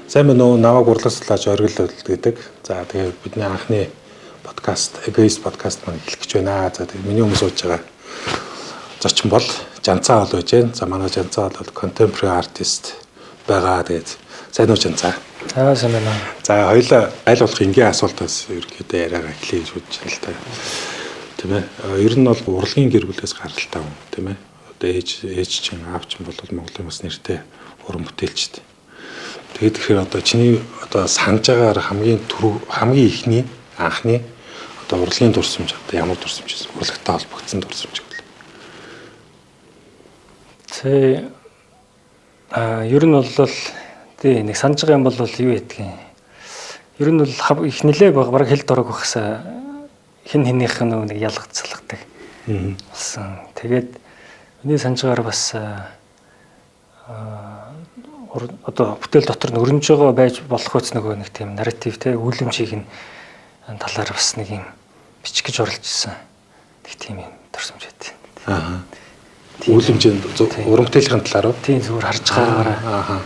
Сайн байна уу? Намайг урлаг судлаач Оргил гэдэг. За тэгээ бидний анхны подкаст, Egoist подкаст маань эхлэх гэж байна. За тэгээ миний өмнө сууж байгаа зочин бол Жанцаа бол байж байна. За манай Жанцаа бол contemporary artist байгаа. Тэгээд сайн уу, Жанцаа? За, сайн байна. За, хоёулаа аль болох энгийн асуултаас ерөнхийдөө яриагаа эхлэе гэж бодож байна л та. Тийм ээ. Ер нь бол урлагийн гэр бүлээс гаралтай хүн, тийм ээ. Одоо ээж чинь, аав чинь бол Монголын бас нэртэй уран бүтээлчд. Тэгээд тэгэхээр одоо чиний одоо санаж байгаагаар хамгийн түрүү, хамгийн ихний, анхны одоо урлагийн дурсамж одоо ямар дурсамж байсан? Урлагтай холбогдсон дурсамж гэвэл. Тэ ер нь бол тий нэг санаж байгаа юм бол юу гэдгийг. Ер нь бол их нэлээ бараг хэл дорог байхсаа хин хинийх нь нэг ялгацлагдаг болсон. Тэгээд миний санаж байгаагаар бас одоо бүтээл дотор нь өрнөж байгаа байж болох үс нөгөө нэг тийм нарратив те үлэмжийг нь талаар бас нэг юм бичих гэж оролж исэн. Нэг тийм юм дурсамж байт. Аа. Үлэмжийн, уран бүтээлийн талаар уу? Тийм, зүгээр харж байгаагаараа.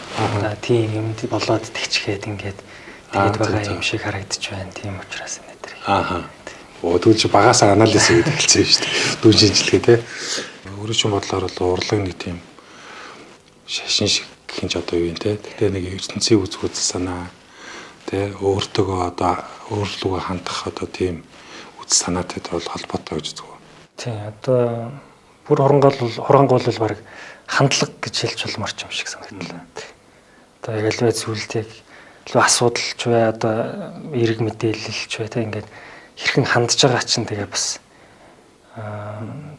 Аа. Тийм юм болоод тэгчгээд ингээд тэгээд байгаа юм шиг харагдаж байна. Тийм учраас энэ төр. Аа. Оо, тэгвэл чи багасаа анализ хийгээд эхэлсэн юм шүү дээ. Дүн шинжилгээ те. Өөрийн чинь бодлоор бол урлаг нэг тийм шашин шиг гэх юм ч одоо юу юм те. Гэтэ нэг ертөнцийн үзэх үзэл санаа те, өөртөөгөө одоо өөрлөгөө хандах одоо тийм үзэл санаатай бол холбоотой гэж үздэг. Тийм, одоо бүр хурангаал бол баг хандлага гэж хэлж болмоор ч юм шиг санагдлаа. Одоо яг альва зүйлд яг илүү асуудалч бай, одоо эрг мэдээлэлч бай те, ингээд хэрхэн хандж байгаа чинь тэгээ бас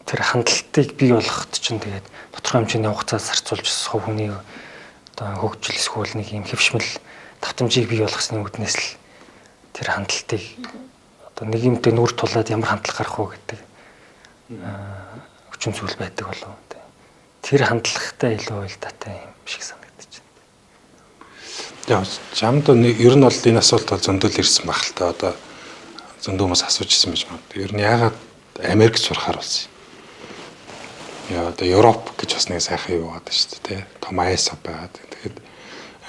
тэр хандлтыг бий болгоход чинь тэгээд тодорхой хэмжээний хугацаа зарцуулж хувь хүний одоо хөгжил эсвэл нэг юм хэвшмэл давтамжийг бий болгосны үүднээс л тэр хандлтыг одоо нэг юмтай нүүр тулаад ямар хандлага гарах уу гэдэг хүчин зүйл байдаг болов. Тэр хандлагатай илүү уялдаатай юм шиг санагдаж байна. Яг чамд ер нь бол энэ асуулт бол зөндөл ирсэн баг л та, одоо зөндөө хүмүүс асууж ирсэн байж магадгүй. Ер нь яагаад Америк сурахаар болсон юм? Яа, одоо Европ гэж бас нэг сайхан юу байгаа шүү дээ, тэ. Том ISO байгаад. Тэгэхээр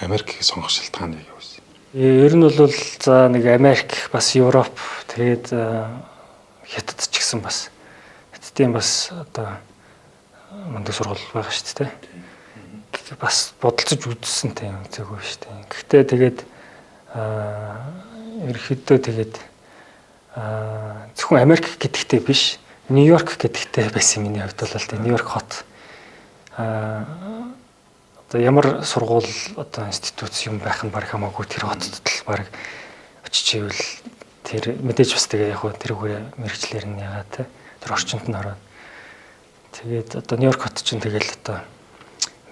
Америкийг сонгох шалтгаан яг юу вэ? Ер нь бол за нэг Америк, бас Европ, тэгээд Хятад ч гэсэн бас Хятадын бас одоо мундаг сургууль байгаа шүү дээ. Бас бодолцож үзсэн тийм зөв шүү дээ. Гэхдээ тэгээд ерөнхийдөө тэгээд зөвхөн Америк гэдэгтэй биш, Нью-Йорк гэдэгтэй байсан миний хувьд бол тийм Нью-Йорк хот. Одоо ямар сургууль одоо институт юм байх нь баг хамаагүй, тэр хотод л баг очиж ивэл тэр мэдээж бас тэгээ яг хөө тэрүүгээр мэрэгчлэр нь ягаа те тэр орчинд нь ороод тэгээд одоо Нью-Йорк хот чинь тэгэл одоо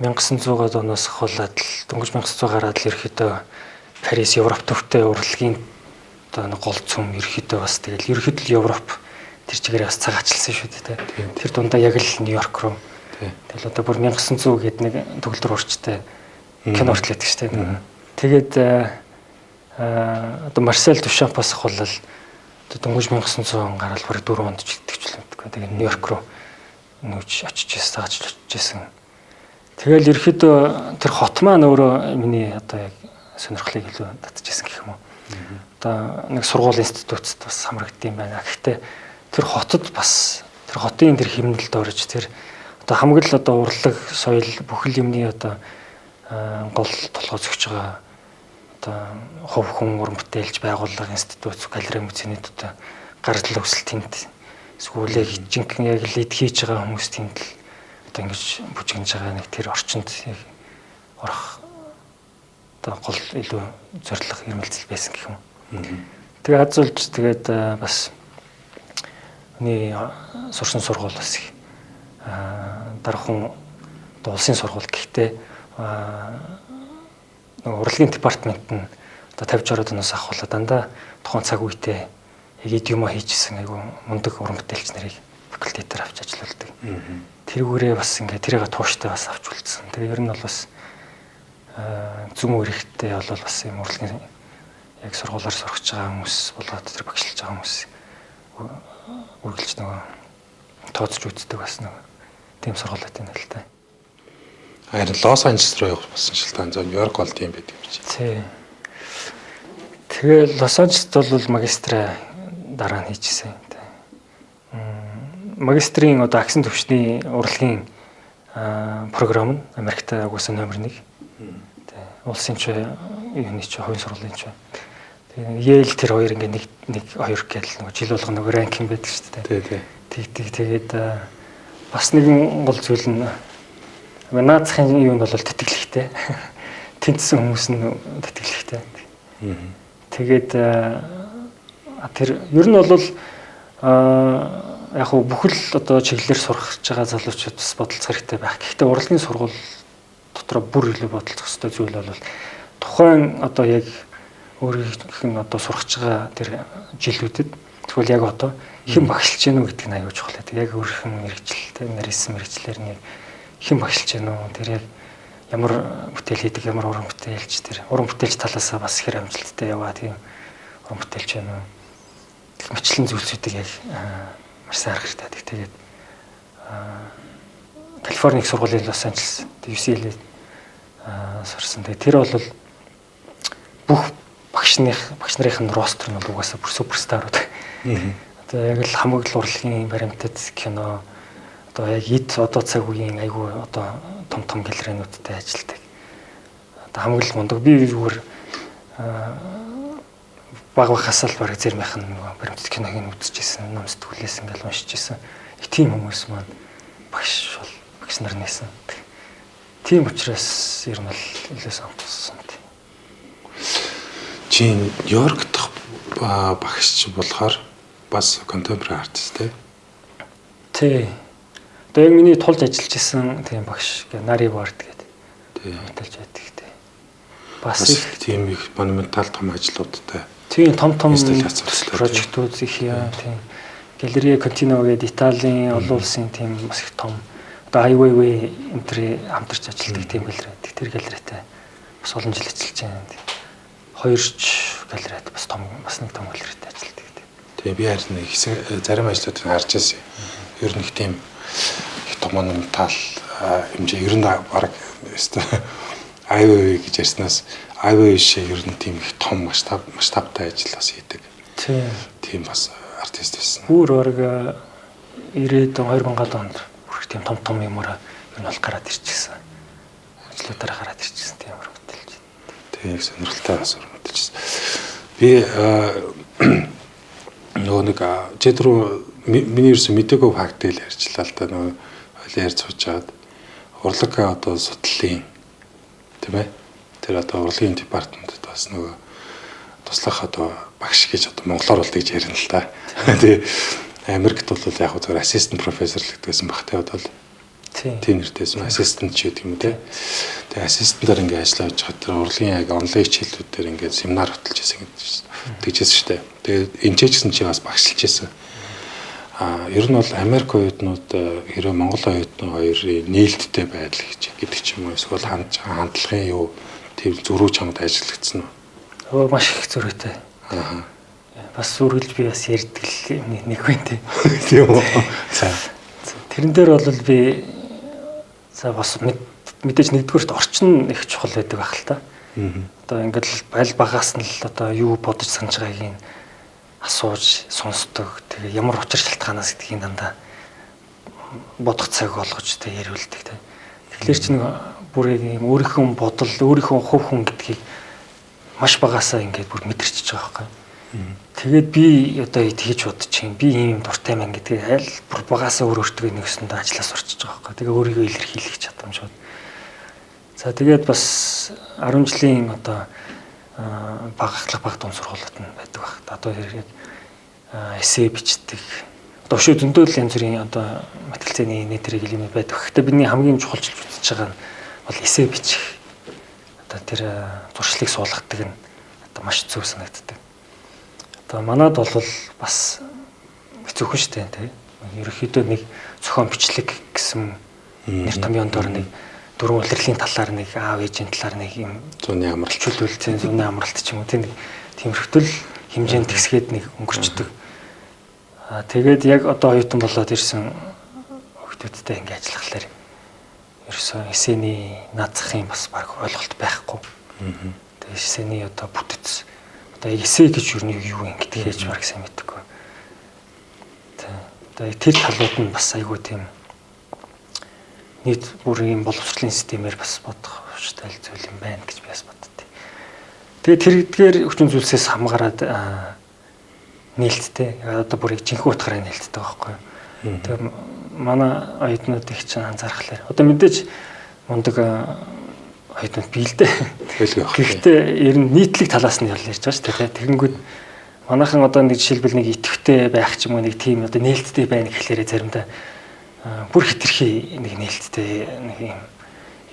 1900-аад оноос ахуулаад л дөнгөж 1900 гараад л ерөөхдөө Парис, Европ төвтэй урлагийн одоо нэг гол цөм ерөөхдөө бас тэгэл ерөөхдөө л Европ тэр чигээр бас цагаачлсан шүү дээ. Тэр дундаа яг л Нью-Йорк руу. Тэгэл одоо бүр 1900 гээд нэг төгөлдөр урчтай кино хүртэл байдаг шүү дээ. Тэгээд одоо Марсел Дюшампаас ахуулал одоо дөнгөж 1900 он гараад бүр 4 онд ч гэдэг ч юм. Тэгээд Нью-Йорк руу нүүж очиж байсан, цагаачлж очиж байсан. Тэгэл ерөөхдөө тэр хот маань өөрөө миний одоо яг сонирхлыг илүү татчихсан гэх юм уу. Одоо нэг сургуулийн институтд бас хамрагдсан юм байна. Гэхдээ тэр хотод бас тэр хотын тэр хэмнэлд орж тэр одоо хамгийн л одоо урлаг, соёл бүхэл юмны одоо гол толгой зөгч байгаа одоо хувь хүн, уран бүтээлч, байгууллага, институт, галерей, музейнүүд одоо гарлал өсөл тэнд эсвэл яг жинхэнэ яг л эд хийж байгаа хүмүүс тэнд л одоо ингэж бүжигнж байгаа нэг тэр орчинд яг орох одоо гол илүү зорилго эрмэлзэл байсан гэх юм. Тэгээ азуулж тэгээд бас миний сурсан сургууль бас их дархан улсын сургууль, гэхдээ нөгөө урлагийн департамент нь одоо 50 60 оноос ахуулаад дандаа тухайн цаг үедээ яг эд юм хийжсэн айгу мундаг уран бүтээлч нарыг факультетээр авч ажиллаулдаг. Тэрүүгээрээ бас ингээд тэрийг тууштай бас авч үлдсэн. Тэгээ ер нь бол бас зүүн үрэхтэй бол бас юм урлагийн яг сургуулиар сурах байгаа хүмүүс болоод тэр багшлж байгаа хүмүүс үргэлж нөгөө тооцож үздэг бас нэг тийм сургууль юм л та. Харин Лос Анжелес руу явах болсон шалтгаан зөө Нью-Йорк бол тийм байдаг юм чи. Тий. Тэгээ Лос Анжелест бол магистраа дараа нь хийжсэн. Магистрийн одоо агсан түвшний урлагийн програм нь Америкт угаасаа номер 1. Тий. Улсын ч юуны ч хувийн сургуулийн ч. Тэгээ Yale тэр хоёр ингээ нэг нэг хоёр гэл нөгөө жил болгоно нөгөө ranking байдаг шүү дээ. Тий, тий. Тэг тэгээд бас нэгэн гол зүйл нь наацхийн юу нь бол тэтгэлэгтэй. Тэнцсэн хүмүүс нь тэтгэлэгтэй. Тэгээд тэр ер нь бол яг хөө бүхэл одоо чиглэлээр сурах гэж байгаа залуучууд бас бодолцох хэрэгтэй байх. Гэхдээ урлагийн сургууль дотор бүр илүү бодолцох ёстой зүйл бол тухайн одоо яг өөрийнх нь одоо сурах гэж байгаа тэр жилүүдэд тэгвэл яг одоо хэн багшилж гэнэ үү гэдэг нь аюул чухал байдаг. Яг өөрийнх нь мэргэжил, нарийсан мэргэжлэр нь яг хэн багшилж гэнэ үү? Тэр яг ямар бүтээл хийдэг, ямар уран бүтээлч тэр уран бүтээлч талаасаа бас хэр амжилттай яваа тийм уран бүтээлч байна уу? Гэх мэтлэн зүйлсүүдийг яг маш сайн харах хэрэгтэй байдаг. Тэгээд Калифорни их сургуулийн Лос Анжелес UCLA сурсан. Тэгээд тэр бол бүх багш нарын нь roster нь бол угаасаа бүр superstar ууд. Одоо яг л хамаг л урлагийн баримтат кино одоо яг эд одоо цаг үеийн айгүй одоо том том галерейнуудтай ажилладаг. Одоо хамаг л мундаг. Би зүгээр баг багасаа л бараг зэрмийнх нь нөгөө баримтат киног нь үзчихсэн, ном сэтгүүлээс ингээл уншиж исэн. Тийм хүмүүс маань багш бол багш нар нээсэн. Тийм учраас ер нь бол илүү сонгосон. Чи Нью-Йорк дахь багш болохоор бас contemporary artist тий? Тий. Одоо яг миний тулж ажиллаж исэн тийм багш Нари Вард гэдэг. Тий. Тулж байдаг тий. Бас их тийм их монументал том ажлуудтай. Тийм том том project ууд их яа тийм. Галерея Контино гэдэг Италийн олон улсын тийм бас их том одоо Ai Weiwei энтри хамтарч ажилладаг тийм галерей байдаг. Тэр галерейтай бас олон жил ажиллаж байна. Хоёрч галерейт бас том бас нэг том галерейтэй ажилладаг. Тэгээ би харин нэг хэсэг зарим ажлуудыг харж байсан. Ер нь их тийм их том монументал хэмжээ ер нь баг өстой Ai Weiwei гэж ярьснаас Ai Weiwei шээ ер нь тийм их том масштабтай ажил бас хийдэг. Тийм бас артист байсан. Бүр бараг 90-ад 2000-ад онд бүр тийм том том юмараа ер нь бол гараад ирчихсэн. Ажлуудаараа гараад ирчихсэн тийм уран бүтээлч. Тийм их сонирхолтой бас уран бүтээлчсэн. Би нөгөө нэг чи түрүү миний ерөөсө мдэггүй факт л ярьчлаа л да нөгөө хойлоо ярьж сууж байгаад урлаг одоо судлалын тийм ээ тэр одоо урлагийн департаментд бас нөгөө туслах одоо багш гэж одоо монголоор бол тэгж ярина л та. Тэгээ Америкт бол яг зөвхөн assistant professor л гэдгээсэн баг те одоо л тийм нэртэйсэн assistant ч гэдэг юм уу те. Тэгээ assistant-аар ингээ ажиллаж явж байгаа тэр урлагийн яг онлайн хичээлүүд дээр ингээ семинар хөтөлж байсан гэж тэгжсэн шүү дээ. Тэгээ энэ ч гэсэн чи бас багшилж байсан. А ер нь бол Америк оюутнууд хэрвээ Монгол оюутны хоёрын нээлттэй байдал гэж гэдэг ч юм уу эсвэл хандлагын юу тийм зөрүү чамд ажиллагдсан уу? Өө маш их зөрүүтэй. Аа. Бас үргэлж би бас ярьдаг нэг хүн тий. Тийм үү. За. Тэрэн дээр бол би за бас мэдээж нэгдүгээрт орчин их чухал байдаг байх л та. Одоо ингээд л аль багаас нь л одоо юу бодож санаж байгааг нь асууж сонсдог. Тэгээ ямар учир шалтгаанаас гэдгийг дандаа бодох цаг олгож тэг яриулдаг тий. Тэгэхээр чи нэг бүр яг юм өөрийнхөө бодол, өөрийнхөө хувь хүн гэдгийг маш багасаа ингээд бүр мэдэрчиж байгаа байхгүй. Тэгээд би одоо тэгж бодож чинь би ийм дуртай мэн гэдгийг аль бүр багасаа өөр өөртөө нэгсэндээ ажиллаа сурчиж байгаа байхгүй. Тэгээ өөрийгөө илэрхийлэх чадамжууд. За тэгээд бас 10 жилийн одоо багахлах баг дунд сургуулиуд нь байдаг баг. Одоо яг эссе бичдэг. Одоо өшөө зөндөө л янз бүрийн одоо мэтгэлцээний нэтэрэг юм байдаг. Гэхдээ бидний хамгийн чухалчилж үзэж байгаа нь бол эссе бичих. Одоо тэр зуршлыг суулгадаг нь одоо маш зөв санагддаг. Одоо манад бол бас хэцүүхэн шүү дээ тий. Ерөнхийдөө нэг зохион бичлэг гэсэн нэр томьёон дор нэг дөрвөн улирлын талаар нэг аав ээжийн талаар нэг юм зуны амралт чөлөөлт зуны амралт ч юм уу тий нэг тиймэрхтэл хэмжээнд тэгсгээд нэг өнгөрчдөг. Аа тэгээд яг одоо оюутан болоод ирсэн нөхдүүдтэй ингээ ажиллахлаар ерөөсөө эсэний наад захын бас баг ойлголт байхгүй. Тэгээ эсэний одоо бүтэц одоо эсэ гэж юу нэг юу юм гэдгийг хийж баг сайн мэдэхгүй. Тэ. Одоо тэр талууд нь бас айгүй тийм нийт бүр ийм боловсролын системээр бас бодох учиртай зүйл юм байна гэж би бас боддتي. Тэгээ тэрдгээр хүчин зүйлсээс хамгараад нээлттэй. Одоо бүр яг жинхэнэ утгаараа нээлттэй байгаа байхгүй юу. Тэгээ манай оюутнууд их чинь анзаархлаар. Одоо мэдээж мундаг оюутнууд бий л дээ. Гэхдээ ер нь нийтлэг талаас нь ярьж байгаа шүү дээ. Тэгэнгүүт манайхан одоо нэг жишээлбэл нэг идэвхтэй байх ч юм уу нэг тийм одоо нээлттэй байна гэхлээрээ заримдаа бүр хитрхи нэг нээлттэй нэг юм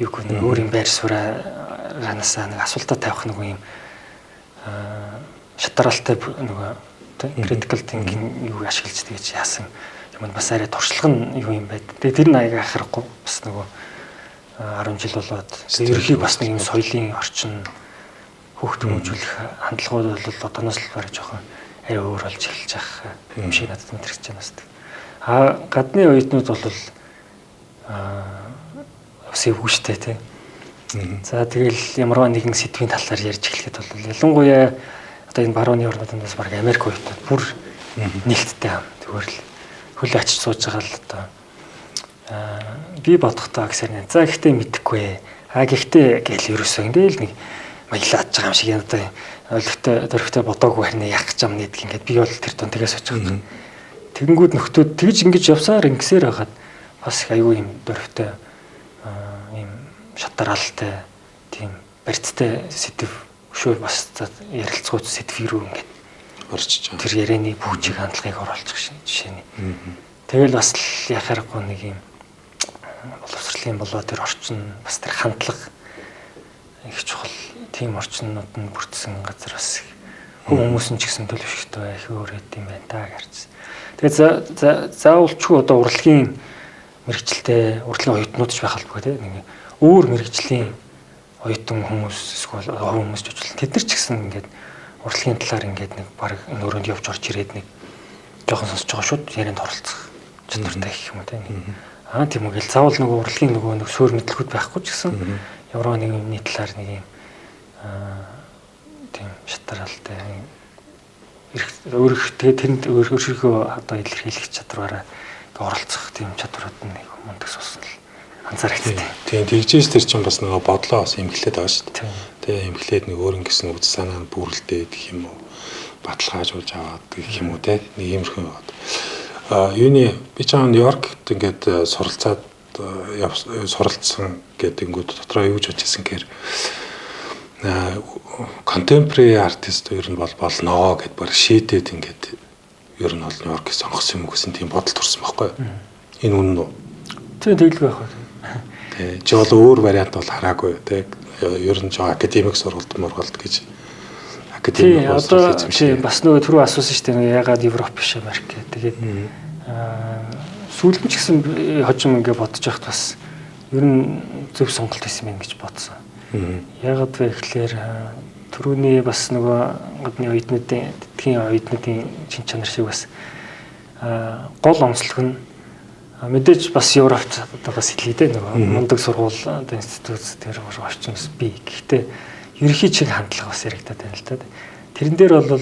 юу гэх нэг өөр юм байр суураанасаа нэг асуултаа тавих нэг юм шатаралтай нөгөө critical thinking юу ашиглаж тэгэж яасан юм бас арай туршлага нь юу юм байд. Тэгээ тэр нь аяга анхаарахгүй бас нөгөө 10 жил болоод ерөнхий бас нэг юм соёлын орчин хүүхд хүмүүжүүлэх хандлагууд бол одооноос л бараг жоохон арай өөр болж эхэлж байгаа юм шиг надад мэдрэгдэж байна бас. А гадны оюутнууд бол бас эвгүй штэ тий. За тэгэл ямарваа нэгэн сэдвийн талаар ярьж эхлэхэд бол ялангуяа одоо энэ барууны орнуудад бас бараг Америк оюутнууд бүр нээлттэй юм. Зүгээр л хөл ачиж сууж байгаа л одоо би бодохдоо гэсээр нэ. За гэхдээ мэдэхгүй. А гэхдээ гэл ерөөсөө ингээл нэг маялаад байгаа юм шиг одоо ойлгохтой дөрвхтэй бодоогүй харин яах гэж юм нэдэг ингээд би бол тэр тун тэгээс очих. Тэгэнгүүт нөхдүүд тэгж ингэж явсаар ингэсээр байхад бас их аюу юм дөрвхтэй юм шатараалтай тийм барьцтай сэдв өшөө бас ярилцгууд сэдв рүү ингээд орчиж байгаа. Тэр ярианы бүжиг хандлагыг оруулчих жишээний. Тэгэл бас л яхаарахгүй нэг юм боловсролын болоо тэр орчин бас тэр хандлага их чухал тийм орчнууд нь бүрдсэн газар бас хүмүүс нь ч гэсэн төлөвшөлтөө их өөр хэд юм байна та гарч. Тэгээд заавалчгүй одоо урлагийн мэрэгчлээ урлагийн оюутнууд ч байх албагүй тийм нэг өөр мэрэгжлийн оюутан хүмүүс эсвэл хувь хүмүүс ч ажиллана. Тэд нар ч гэсэн ингээд урлагийн талаар ингээд нэг баг энэ өрөөнд явж орж ирээд нэг жоохон сонсож байгаа шууд ярианд оролцох чадвартай гэх юм уу тийм. Аа тийм үү гэл заавал нөгөө урлагийн нөгөө нэг суурь мэдлэгүүд байхгүй ч гэсэн ямар нэг юмны талаар нэг юм тийм шатаралтай өөрөх тэгээ тэнд өөрийнхөө одоо илэрхийлэх чадвараараа оролцох тийм чадварууд нь нэг мундаг сусан л анзаарэгддэг. Тийм тэгжээс тэр чинь бас нөгөө бодлоо бас эмхлээд байгаа шүү дээ. Тэгээ эмхлээд нэг өөр ингэсэн үз санаа нь бүрэлдээд гэх юм уу баталгаажуулж аваад гэх юм уу те нэг иймэрхүү бод. А юуны би ч Нью-Йоркт ингээд суралцаад суралцсан гэдэг ингүүд дотроо юу гэж бодчихсан гэхээр contemporary artist ер нь бол болноо гэд баг шийдээд ингээд ер нь бол Нью-Йоркийг сонгосон юм гэсэн тийм бодол төрсөн байхгүй. Энэ үнэн үү? Тийм тэглэг байх үү. Тэ чи бол өөр вариант бол хараагүй тэ. Ер нь жоо академик сургалт мургалт гэж академик боловсрол эзэмших. Бас нөгөө түрүү асуусан шүү дээ ягаад Европ биш Америк гэх. Тэгээд сүүлд нь ч гэсэн хожим ингээ бодож байхад бас ер нь зөв сонголт хийсэн юм гэж бодсон. Ягаад вэ гэхлээр түрүүний бас нөгөө гадны оюутнуудын тэдгийн оюутнуудын чин чанар шиг бас гол онцлог нь мэдээж бас Европт одоо бас хэлье дээ нөгөө мундаг сургууль одоо институт тэр орчин бас бий. Гэхдээ ерөнхий чиг хандлага бас яригадаад байна л да. Тэрэн дээр бол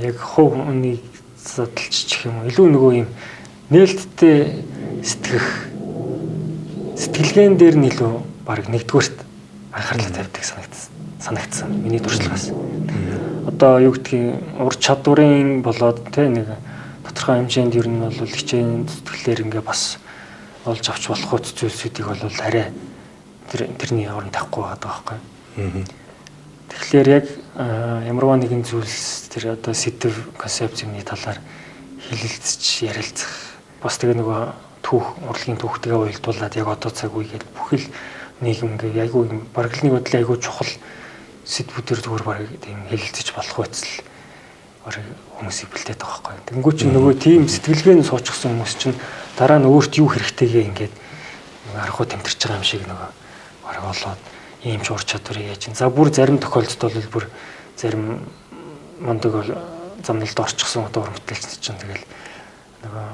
яг хувь хүнийг задлж гэх юм уу илүү нөгөө юм нээлттэй сэтгэх сэтгэлгээн дээр нь илүү баг нэгдүгээрт анхаарлаа тавьдаг санагдсан. Миний туршлагаас. Одоо юу гэдгийг ур чадварын болоод тэ нэг тодорхой хэмжээнд ер нь бол хичээн зүтгэлээр ингээ бас олж авч болох зүйлсүүдийг бол арай тэрний орон тавихгүй байгаа байхгүй. Тэгэхээр яг ямарваа нэгэн зүйлс тэр одоо сэдв концепц юмны талаар хэлэлцэж ярилцах бас тэгээ нөгөө түүх урлагийн түүхтэйгээ уялдуулаад яг одоо цаг үе гэж бүхэл нийгэм ингээ айгүй юм бараг л нэг бодлоо айгүй чухал сэдвүүдээр зүгээр бараг тийм хэлэлцэж болох байтал бараг хүмүүсийг бэлдээд байгаа байхгүй. Тэнгүү чинь нөгөө тийм сэтгэлгээнд суучихсан хүмүүс чинь дараа нь өөрт юу хэрэгтэйгээ ингээд аргуу тэмтэрч байгаа юм шиг нөгөө бараг олоод ийм ч ур чадварыг яаж. За бүр зарим тохиолдолд бол бүр зарим мундаг бол замналд орчихсон одоо уран бүтээлч чинь тэгэл нөгөө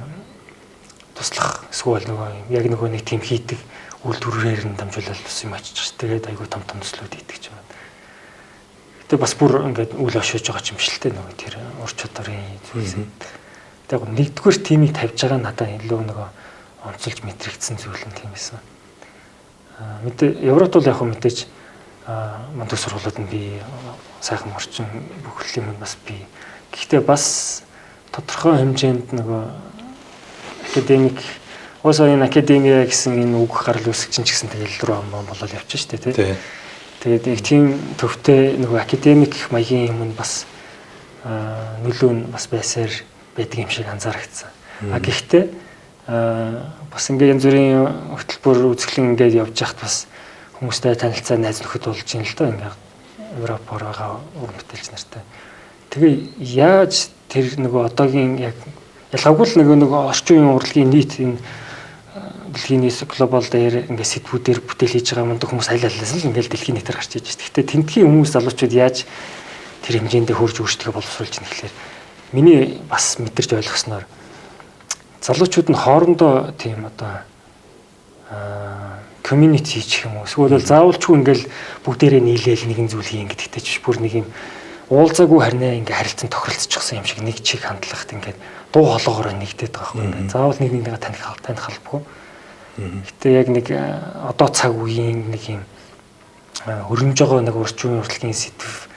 туслах эсвэл нөгөө яг нөгөө нэг тийм хийдэг үйлдвэрээр нь дамжуулаад бас юм ачиж байгаа ш. Тэгээд айгүй том том төслүүд хийдэг ч юм. Гэтэ бас бүр ингээд үл ошиож байгаа юм шиг л те нөгөө тэр ур чадварын зүйлс. Тэгээд нэгдүгээр тимийг тавьж байгаа нь надад илүү нөгөө онцолж мэдрэгдсэн зүйл нь тийм байсан. Мэдээ Европт бол яг хөө мэдээж мундаг сургуулиуд нь би сайхан орчин бүх юм нь бас би. Гэхдээ бас тодорхой хэмжээнд нөгөө академик уусаа энэ академиа гэсэн энэ үг гарал үүсгэж чинь ч гэсэн тэгэл рүү аман болол явчих шүү дээ тий. Тэгээд яг тийм төвтэй нөгөө академик маягийн юм нь бас нөлөө нь бас байсаар байдаг юм шиг анзаарэгдсэн. А гэхдээ бас ингээ янз бүрийн хөтөлбөр үзэсгэлэн ингээд явж байхад бас хүмүүстэй танилцаа найз нөхөд болж юм л доо ингээ Европоор байгаа уран бүтээлч нартай. Тэгээ яаж тэр нөгөө одоогийн яг ялгаагүй л нөгөө орчин үеийн урлагийн нийт энэ дэлхийн нийт глобал дээр ингээ сэдвүүдээр бүтээл хийж байгаа мундаг хүмүүс аль алаас л ингээл дэлхийн нийтээр гарч иж байна. Гэхдээ тентхийн хүмүүс залуучууд яаж тэр хэмжээндээ хөрж өөрсдөө боловсруулж ийн гэхлээр миний бас мэдэрч ойлгосноор залуучууд нь хоорондоо тийм одоо community гэх юм уу эсвэл заавалчгүй ингээл бүгдээрээ нийлээл нэгэн зүйл хийн гэдэгтэй ч бүр нэг юм уулзаагүй харинаа ингээ харилцан тохиролцчихсан юм шиг нэг чиг хандлагат ингээд дуу хоолоогоор нэгдээд байгаа байхгүй ингээ заавал нэг нэгнийгээ таних албагүй. Гэтэ яг нэг одоо цаг үеийн нэг юм өрнөж байгаа нэг орчин үеийн урлагийн сэдв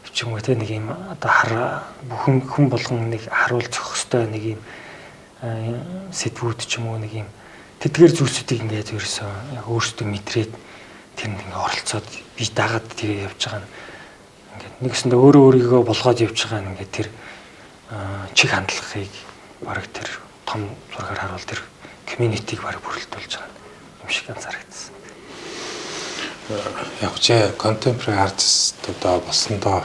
ч юм уу те нэг юм одоо хар бүхэн хүн болгон нэг харуул зохих ёстой нэг юм сэдвүүд ч юм уу нэг юм тэдгээр зүйлсүүдийг ингээд ерөөсөө яг өөрсдөө мэдрээд тэрэнд ингээд оролцоод би дагаад тэгээ явж байгаа нь ингээд нэгсэндээ өөрөө өөрийгөө болгоод явж байгаа нь ингээд тэр чиг хандлагыг бараг тэр том зургаар харуул тэр community-г бараг бүрэлдүүлж байгаа юм шиг анзаарэгдсэн. Яг ч contemporary artist одоо болсондоо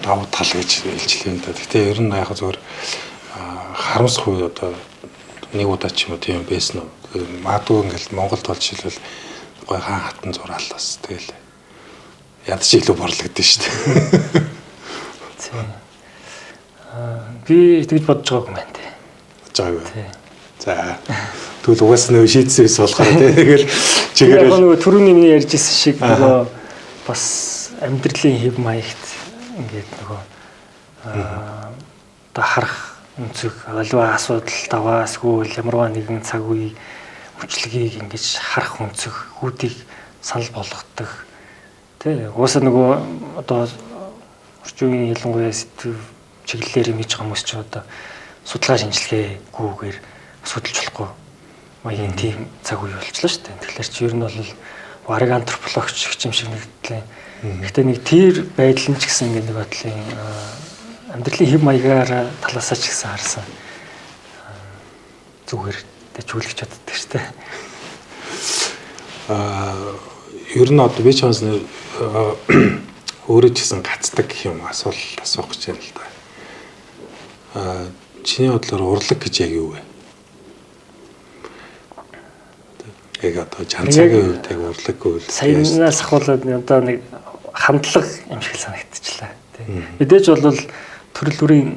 давуу тал гэж хэлжлээ юм да. Гэхдээ ер нь яг зөвхөн харамсахгүй одоо нэг удаа ч юм уу тийм байсан уу. Магадгүй ингээл Монголд бол жишээлбэл гой хаан хатан зураал бас тэгэл ядч илүү борлогдсон шүү дээ. Тийм. Би тэгж бодож байгаагүй юм байна тий. Бодож байгаагүй. За. Тэгвэл угаасаа нөө шийдсэн байсан болохоор тий. Тэгэл чигээр яг нөгөө түрүүний миний ярьж ирсэн шиг нөгөө бас амьдралын хэв маягт ингээд нөгөө одоо харах өнцөг аливаа асуудал даваа эсвэл ямарваа нэгэн цаг үе мөчлөгийг ингэж харах өнцөг хүүдийг санал болгодог тий. Угаасаа нөгөө одоо орчин үеийн ялангуяа сэдв чиглэлээр юм хийж байгаа хүмүүс ч одоо судалгаа шинжилгээгүйгээр судалж болохгүй маягийн тийм цаг үе болчихлоо шүү дээ. Тэгэхээр чи ер нь бол бараг антропологч гэх юм шиг нэгдлээ. Гэхдээ нэг тэр байдал нь ч гэсэн ингээд нэг бодлын амьдралын хэв маягаар талаасаа ч гэсэн харсан зүгээр дэжүүлэх чаддаг шүү дээ. Ер нь одоо би чамаас өөрөө ч гэсэн гацдаг гэх юм асуулт асуух гэж байна л да. Чиний бодлоор урлаг гэж яг юу вэ? Яг одоо чанцаагийн хувьд яг урлаг гэвэл саянаас ахуулаад одоо нэг хандлага юм шиг санагдчихлаа. Мэдээж бол төрөл бүрийн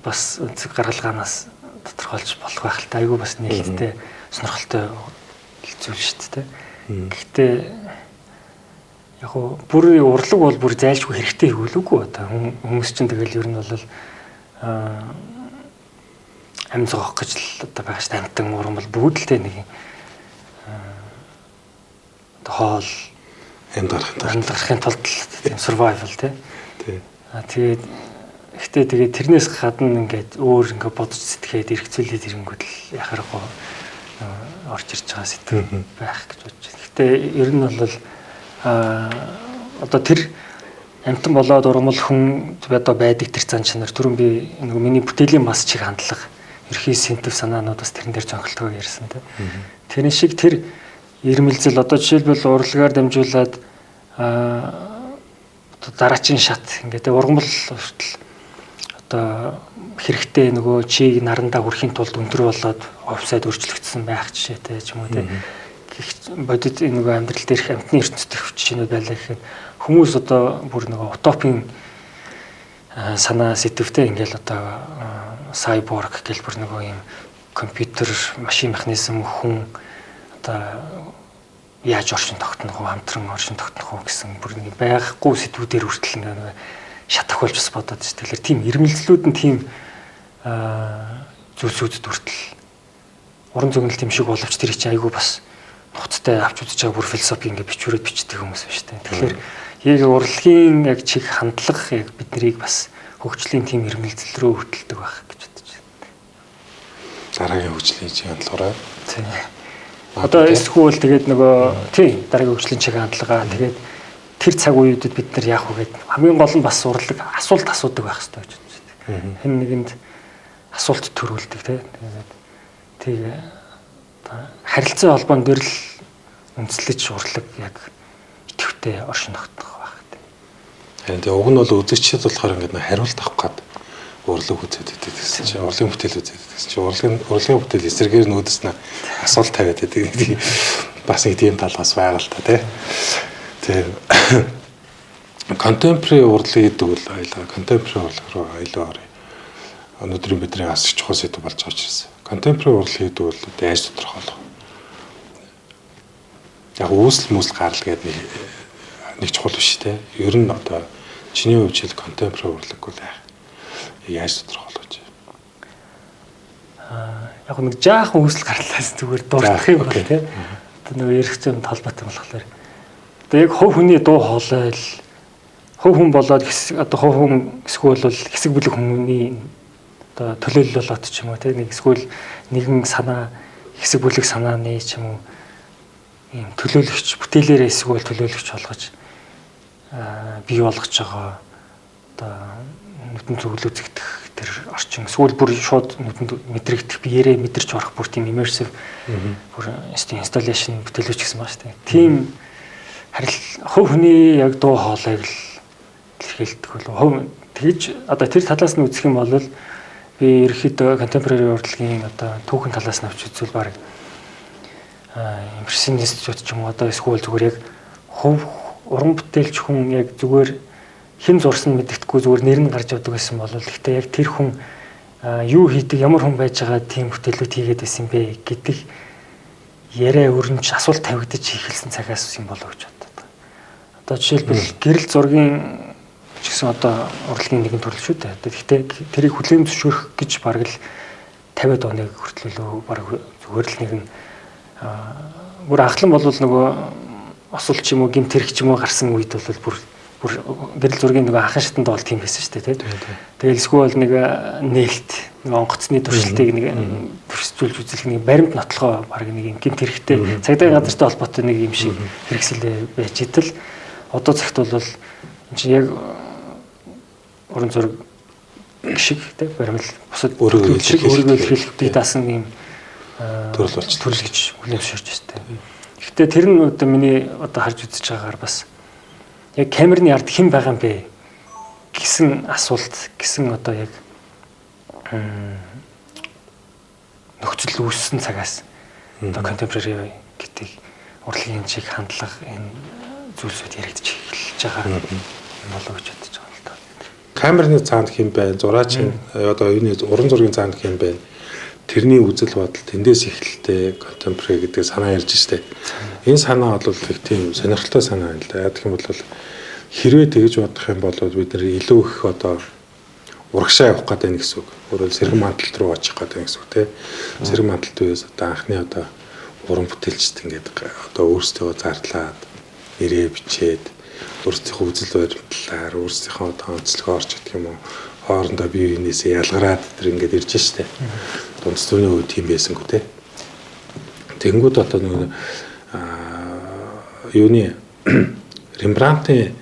бас өнцөг гаргалгаанаас тодорхойлж болох байх л та айгүй бас нээлттэй сонирхолтой зүйл шүү дээ. Гэхдээ яг гоо бүр урлаг бол бүр зайлшгүй хэрэгтэй гэвэл одоо хүмүүс чинь тэгэл ер нь бол амь зоох гэж л одоо байгаа шүү дээ. Амтан уран бол бүгд л тэ нэг одоо хоол амьд гарахын тулд тийм survival тий. Тэгээд гэхдээ тэгээд тэрнээс гадна ингээд өөр ингээд бодож сэтгэхэд эргцүүлээд ирэнгүүт л яхаарахгүй орж ирж байгаа сэдв байх гэж бодож байна. Гэхдээ ер нь бол одоо тэр амтан болоод ургамал хүн одоо байдаг тэр зан чанар түрүүн би нөгөө миний бүтээлийн бас чиг хандлага ерхий синтев санаанууд бас тэрэн дээр зөнхөлтгөө ярьсан тийм. Тэрэн шиг тэр ирмэлзэл одоо жишээлбэл урлагаар дамжуулаад одоо дараачийн шат ингээд ургамал хүртэл одоо хэрэгтэй нөгөө чиг нарандаа хүрэхин тулд өндөр болоод офсайд өөрчлөгдсөн байх жишээтэй ч юм уу тийм. Бодит нөгөө амьдрал дээрх амтны ертөнцийн жишээнүүд байлаа гэхэд хүмүүс одоо бүр нөгөө утопийн санаа сэтвтэй ингээл одоо сайборг гэл бүр нөгөө юм компьютер, машин механизм, хүн одоо яаж оршин тогтнох уу, хамтран оршин тогтнох уу гэсэн бүр нэг байхгүй сэдвүүдээр хүртэл ингээ шатах болж бас бодоод шүү. Тэгэхээр тийм ирмэлзлүүд нь тийм зүйлсүүдэд хүртэл уран зөгнөлт юм шиг боловч тэр чинь айгүй бас нухацтай авч үзэж байгаа бүр философи ингээ бичвэрээд бичдэг хүмүүс байна шүү дээ. Тэгэхээр яг урлагийн яг чиг хандлага яг биднийг бас хөгжлийн тийм ирмэлзэл рүү хөтэлдэг байх гэж бодож байна. Дараагийн хөгжлийн чиг хандлагаараа. Тийм. Одоо эсвэл тэгээд нөгөө тийм дараагийн хөгжлийн чиг хандлага тэгээд тэр цаг үеүүдэд бид нар яах вэ гэд хамгийн гол нь бас урлаг асуулт асуудаг байх хэрэгтэй гэж бодож байна. Хэн нэгэнд асуулт төрүүлдэг тийм. Тэгээд тэг харилцан холбоон дээр л үндэслэж урлаг яг идэвхтэй оршин тогтнох байх тийм. Харин тэгээ уг нь бол үзэгчид болохоор ингээд нэг хариулт авах гээд урлаг үзээд байдаг гэсэн чинь урлагийн бүтээл үзээд байдаг гэсэн чинь урлагийн бүтээл эсрэгээр нүүдс нь асуулт тавиад байдаг. Бас нэг тийм тал бас байгаа л та тий. Тэгээ contemporary урлаг гэдэг бол аяла contemporary урлаг руу аюул орё. Өнөөдрийн бидний бас их чухал сэдэв болж байгаа учраас. Contemporary урлаг гэдэг бол яаж тодорхойлох вэ? Яг үүсэл мүсэл гарал гэдэг нэг чухал биш те. Ер нь одоо чиний хувьд жишээл contemporary урлаг бол яаж тодорхойлох вэ? Яг нэг жаахан үүсэл гарлаас зүгээр дурдах юм бол те. Одоо нэг ярих зүйн холбоотой болохоор одоо яг хувь хүний дуу хоолой л хувь хүн болоод одоо хувь хүн эсвэл бол хэсэг бүлэг хүмүүний одоо төлөөлөл болоод ч юм уу те нэг эсвэл нэгэн санаа хэсэг бүлэг санааны ч юм уу ийм төлөөлөгч бүтээлээрээ эсвэл төлөөлөгч болгож бий болгож байгаа одоо нүдэн зүглүү зэгдэх тэр орчин эсвэл бүр шууд нүдэнд мэдрэгдэх биеэрээ мэдэрч орох бүр тийм immersive бүр installation бүтээлүүч гэсэн байна шүү дээ. Тийм харил хувь хүний яг дуу хоолойг л илэрхийлдэг болов. Хувь тэгж одоо тэр талаас нь үзэх юм бол би ерөөхдөө contemporary урлагийн одоо түүхэн талаас нь авч үзвэл баг импрессионистууд ч юм уу одоо эсвэл зүгээр яг хувь уран бүтээлч хүн яг зүгээр хэн зурсан мэддэхгүй зүгээр нэр нь гарч явдаг гэсэн бол гэхдээ яг тэр хүн юу хийдэг ямар хүн байж байгаа тийм бүтээлүүд хийгээд байсан бэ гэдэг яриа өрнөж асуулт тавигдаж эхэлсэн цагаас юм болов гэж боддог. Одоо жишээлбэл гэрэл зургийн ч гэсэн одоо урлагийн нэгэн төрөл шүү дээ. Гэхдээ тэрийг хүлээн зөвшөөрөх гэж бараг л 50-ад оныг хүртэл бараг зүгээр л нэгэн бүр анхлан бол нөгөө осол ч юм уу гэмт хэрэг ч юм уу гарсан үед бол бүр гэрэл зургийн нөгөө анхан шатанд бол тийм байсан шүү дээ тий. Тэгэл эсвэл нэг нээлт нэг онгоцны туршилтыг нэг төрсжүүлж үзэх нэг баримт нотлохоо бараг нэг гэмт хэрэгтэй цагдаагийн газартай холбоотой нэг юм шиг хэрэгсэл байж идэл одоо цагт бол энэ чинь яг уран зураг шиг тий баримт бусад өөрийгөө илэрхийлэх бие даасан юм төрөл болчих төрөл гэж хүлээн зөвшөөрч байна тий. Гэхдээ тэр нь одоо миний одоо харж үзэж байгаагаар бас яг камерны ард хэн байгаа юм бэ гэсэн асуулт гэсэн одоо яг нөхцөл үүссэн цагаас одоо contemporary гэдэг урлагийн чиг хандлага энэ зүйлсүүд яригдчих эхэлж байгаа юм болов гэж бодож байгаа л да. Камерны цаанд хэн байна? Зураач одоо юуны уран зургийн цаанд хэн байна? Тэрний үзэл бодол тэндээс эхэлтэй contemporary гэдэг санаа ярьж штэ. Энэ санаа бол их тийм сонирхолтой санаа юм л да. Яг гэх юм бол хэрвээ тэгж бодох юм бол бид нэр илүү их одоо урагшаа явах гэдэг нь гэсэн үг. Өөрөөр сэргэн манталт руу очих гэдэг гэсэн үг тий. Сэргэн манталт үеэс одоо анхны одоо уран бүтээлчд ингээд одоо өөрсдөө зарлаад нэрээ бичээд өөрсдийнхөө үзэл баримтлалаар өөрсдийнхөө одоо онцлогоо орч гэдэг юм уу хоорондоо бие биенээсээ ялгараад тэр ингээд ирж штэ. Дунд зууны үед тийм байсангүй те. Тэгэнгүүт одоо нөгөө юуны Рембрандтын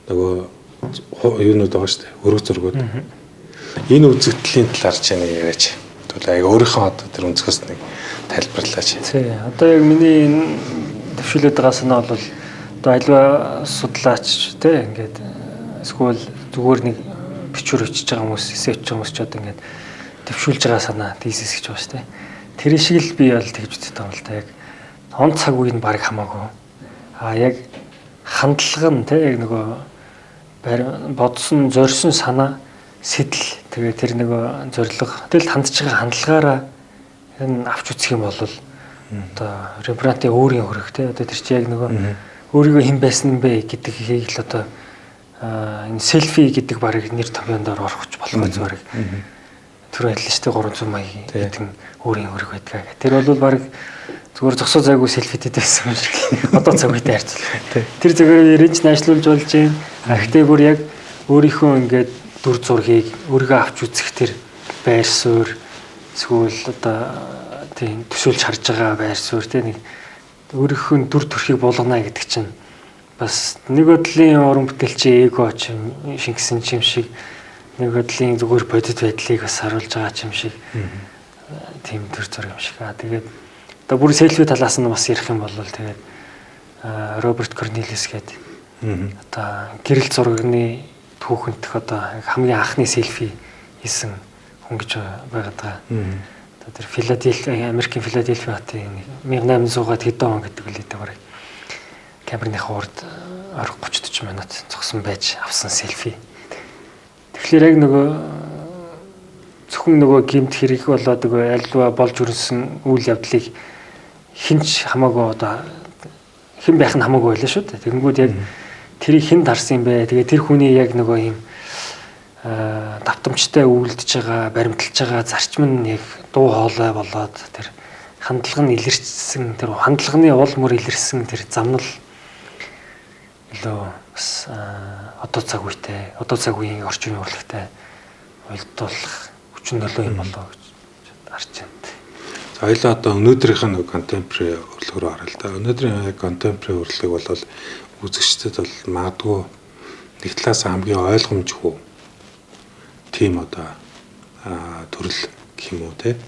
нөгөө юунууд байгаа штэ. Өрөг зургууд. Энэ үзэгдлийн талаар чи нэг яриач. Тэгвэл аяг өөрийнхөө одоо тэр өнцгөөс нэг тайлбарлаач. Тий. Одоо яг миний энэ дэвшүүлээд байгаа санаа бол одоо альва судлаач те ингээд эсвэл зүгээр нэг бичвэр өчөж байгаа хүмүүс, эсээ өчөж байгаа хүмүүс ч одоо ингээд дэвшүүлж байгаа санаа тийсэс гэж байгаа шүү дээ. Тэр шиг л би бол тэгж үздэг юм л та яг он цаг үе нь баг хамаагүй. А яг хандлага нь те яг нөгөө бодсон, зорьсон санаа, сэтэл тэгээ тэр нөгөө зорилго тэгэл хандж байгаа хандлагаараа Энэ авч үзэх юм бол одоо Рембрандтын өөрийн хөрөх те одоо тэр чи яг нөгөө өөрийгөө хэн байсан бэ гэдгийг л одоо энэ селфи гэдэг барыг нэр томьёонд орох болох гэж барыг түр ажиллаж штэ 380 хэдэн өөрийн хөрөх байдгаа гэх. Тэр бол барыг зүгээр зогсоо зайгүй селфитэй байсан юм шиг одоо цаг үетэй харьцуулах. Тэр зүгээр эренч найшлуулж болж байна. Гэхдээ бүр яг өөрийнхөө ингээд дүр зургийг өөрийгөө авч үзэх тэр байр суурь эсвэл одоо тийм төсөөлж харж байгаа байр суурь те нэг өөрийнхөө дүр төрхийг буулгана гэдэг чинь бас нэг бодлын уран бүтээлчийн эго ч шингэсэн юм шиг нэг бодлын зүгээр бодит байдлыг бас харуулж байгаа юм шиг тийм төр зураг юм шиг. Аа тэгээд одоо бүр селфи талаас нь бас ярих юм бол тэгээд Роберт Корнелиус гэдэг одоо гэрэл зургийн түүхэнтх одоо хамгийн анхны селфи хийсэн хүн гэж байгаад байгаа. Одоо тэр Филадельфи, Америкийн Филадельфи хотын 1800-аад хэдэн он гэдэг үлээ дээ бараг камерныхаа урд 30 40 минут зогсон байж авсан селфи. Тэгэхээр яг нөгөө зөвхөн нөгөө гэмт хэрэг болоод нөгөө альва болж өрнсөн үйл явдлыг хинч хамаагүй одоо хэн байх нь хамаагүй байлаа шүү дээ. Тэгэнгүүт яг тэрийг хэн дарсан юм бэ? Тэгээ тэр хүний яг нөгөө юм давтамжтай үйлдэж байгаа, баримталж байгаа зарчим нь яг дуу хоолой болоод тэр хандлага нь илэрсэн, тэр хандлагын уул мөр илэрсэн тэр замнал илүү бас одоо цаг үетэй, одоо цаг үеийн орчин урлагтай уялдуулах хүчин нөлөө юм болоо гэж харж байна. За хоёлаа одоо өнөөдрийнх нь contemporary урлаг руу харъя л да. Өнөөдрийн яг contemporary урлаг бол үзэгчдэд бол магадгүй нэг талаас хамгийн ойлгомжгүй тийм одоо төрөл гэх юм уу те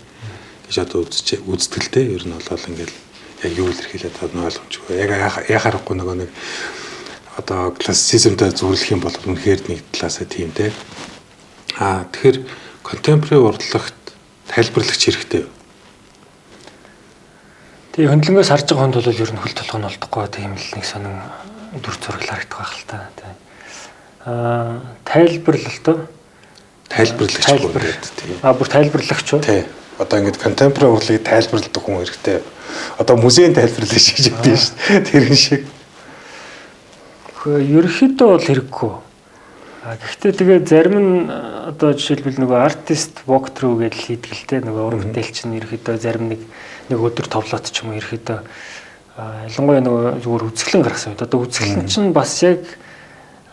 гэж одоо үздэг л те. Ер нь бол ингээл яг юу илэрхийлээд байгаа нь ойлгомжгүй. Яг яхаарахгүй нөгөө нэг одоо классицизмтай зөвлөх юм бол үнэхээр нэг талаасаа тийм те. Аа тэгэхээр contemporary урлагт тайлбарлагч хэрэгтэй юу? Тэгээ хөндлөнгөөс харж байгаа хүнд бол ер нь хөл толгой нь олдохгүй тийм л нэг сонин дүр зураг харагдах байх л та. Аа тайлбарлалт тайлбарлагч гэдэг тийм. Аа бүр тайлбарлагч уу? Тий. Одоо ингээд contemporary урлагийг тайлбарладаг хүн хэрэгтэй. Одоо музейн тайлбарлагч гэж ядсан шүү дээ. Тэр шиг. Ерөнхийдөө бол хэрэггүй. А гэхдээ тэгээ зарим нь одоо жишээлбэл нөгөө artist walk through гэж хийдэг л те нөгөө уран бүтээлч нь ерөнхийдөө зарим нэг өдөр товлоот ч юм уу ерөнхийдөө ялангуяа нөгөө зүгээр үзэсгэлэн гаргасан үед одоо үзэсгэлэн чинь бас яг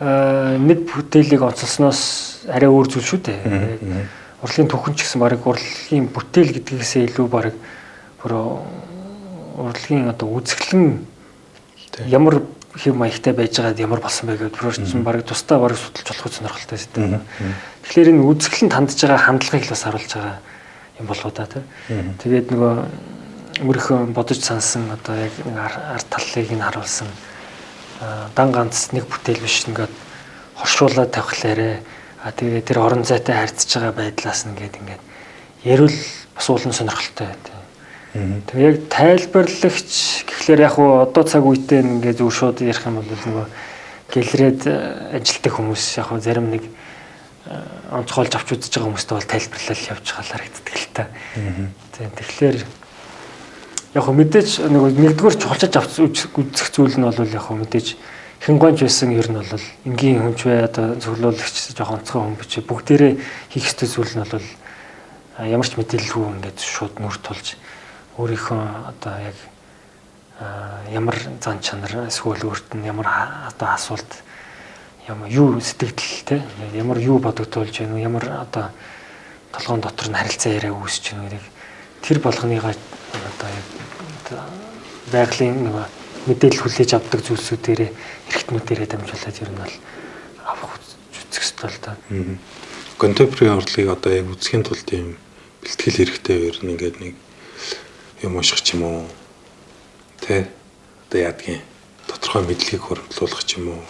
нэг бүтээлийг онцолсноос арай өөр зүйл шүү дээ. Урлагийн түүхэн ч гэсэн бараг урлагийн бүтээл гэдгээсээ илүү бараг бүр урлагийн одоо үзэсгэлэн ямар хэв маягтай байж байгаад ямар болсон бэ гэдээ бүр чинь бараг тусдаа бараг судалж болох сонирхолтой зүйл. Тэгэхээр энэ үзэсгэлэнд хандж байгаа хандлагыг л бас харуулж байгаа юм болоо да тий. Тэгээд нөгөө өөрийнхөө бодож сансан одоо яг нэг ард талыг нь харуулсан дан ганц нэг бүтээл биш ингээд хоршуулаад тавихлаарэ. А тэгээд тэр орон зайтай харьцаж байгаа байдлаас нь ингээд ярил бас улам сонирхолтой тий. Тэгээ яг тайлбарлагч гэхлээр яг уу одоо цаг үетэй ингээд зүгээр шууд ярих юм бол нөгөө гэлрээд ажилтдаг хүмүүс яг уу зарим нэг онцгойлж авч үзэж байгаа хүмүүстэй бол тайлбарлал явж байгаа харагддаг л та. Тэгэхээр яг уу мэдээж нөгөө нэгдүгээр чухалчилж авч үзэх зүйл нь бол яг уу мэдээж хэн гонч байсан ер нь бол энгийн хүнч бай одоо цуглуулагч жоохон онцгой хүн биш бүгдээрээ хийх ёстой зүйл нь бол ямар ч мэдээлэлгүй ингээд шууд нүр тулж өөрийнхөө одоо яг ямар зан чанар эсвэл өөрт нь ямар одоо асуулт ямар юу сэтгэл те ямар юу бодогдуулж байна вэ ямар одоо толгоон дотор нь харилцаа яриа үүсэж байна гэдэг тэр болгоныгоо одоо яг байгалийн нөгөө мэдээлэл хүлээж авдаг зүйлсүүдээрээ эрхтнүүдээрээ дамжуулаад ер нь бол авах үзэх ёстой л да. Contemporary урлагийг одоо яг үзэхийн тулд ийм бэлтгэл хэрэгтэй ер нь ингээд нэг юм унших ч юм уу тэ одоо яадгийн тодорхой мэдлэгийг хуримтлуулах ч юм уу.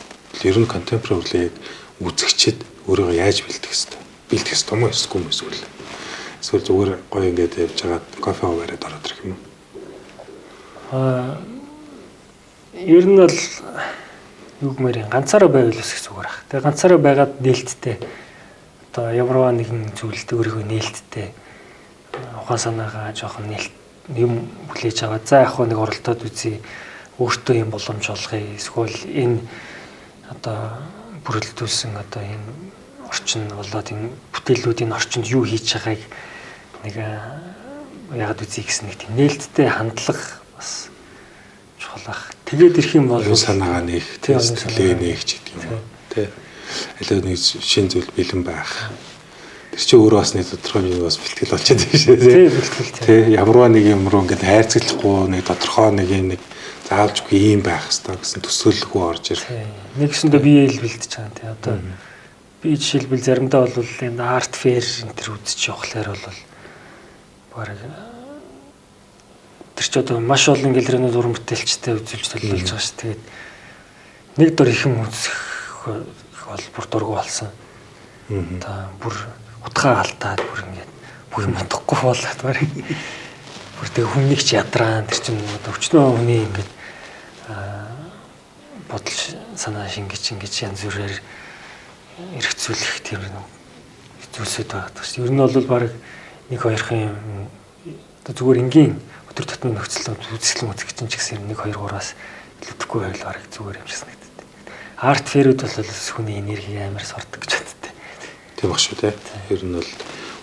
Ер нь contemporary урлагийг үзэгчид өөрийгөө яаж бэлтгэх ёстой? Бэлтгэх ёстой юм уу эсвэл юм эсвэл зүгээр гоё ингээд явж байгаа кофе уугаад ороод ирэх юм уу? Аа ер нь бол юу гэмээр ганцаараа байвал бас их зүгээр ах. Тэгээ ганцаараа байгаад нээлттэй одоо ямарваа нэгэн зүйлд өөрийгөө нээлттэй Ухаан санаагаа жоохон нээлт юм хүлээж аваад за яг нэг оролдоод үзье. Өөртөө юм боломж олгоё. Эсвэл энэ одоо бүрэлдүүлсэн одоо энэ орчин болоод энэ бүтээлүүдийн орчинд юу хийж байгааг нэг яагаад үзье гэсэн нэг тийм нээлттэй хандлага бас чухал байх. Тэгээд ирэх юм бол санаагаа нээх, сэтгэлээ нээх ч гэдэг юм уу. Тэ. Алив нэг шин зүйл бэлэн байх. Тэр чинь өөрөө бас нэг тодорхой хэмжээний бас бэлтгэл болчиход байна шээ. Тий, бэлтгэл. Тэ, ямарваа нэг юм руу ингээд хайрцаглахгүй нэг тодорхой нэг юм нэг заавалжгүй юм байх хэрэгтэй гэсэн төсөөлөлгүй орж ирэх. Нэгсэндээ бие ил бэлдэж байгаа тий. Одоо би жишээлбэл заримдаа бол энэ арт фэйр энэ төр үзэж явахлаар бол бараг тэр ч одоо маш олон галерейнууд уран бүтээлчтэй үзүүлж төлөөлж байгаа шүү. Тэгээд нэг дор их юм үзэх бол бүр дургу болсон. Одоо бүр утгаа алдаад бүр ингээд бүх юм утгагүй болоод бараг бүр тэг хүмүүнийг ч ядраан тэр чинь одоо өчнөө хүний ингээд бодол санаа шингэж ингэж янз бүрээр эргцүүлэх тийм зүйлсүүд байгаа шүү. Ер нь бол бараг нэг хоёрхан юм одоо зүгээр энгийн өдөр тутмын нөхцөл үзэсгэлэн үзэх чинь ч гэсэн 1 2 3-аас илүүдэхгүй байвал бараг зүгээр юм шиг санагддаг. Арт фэрүүд бол хүний энерги амар сордог гэж боддог. Тийм баг шүү те. Ер нь бол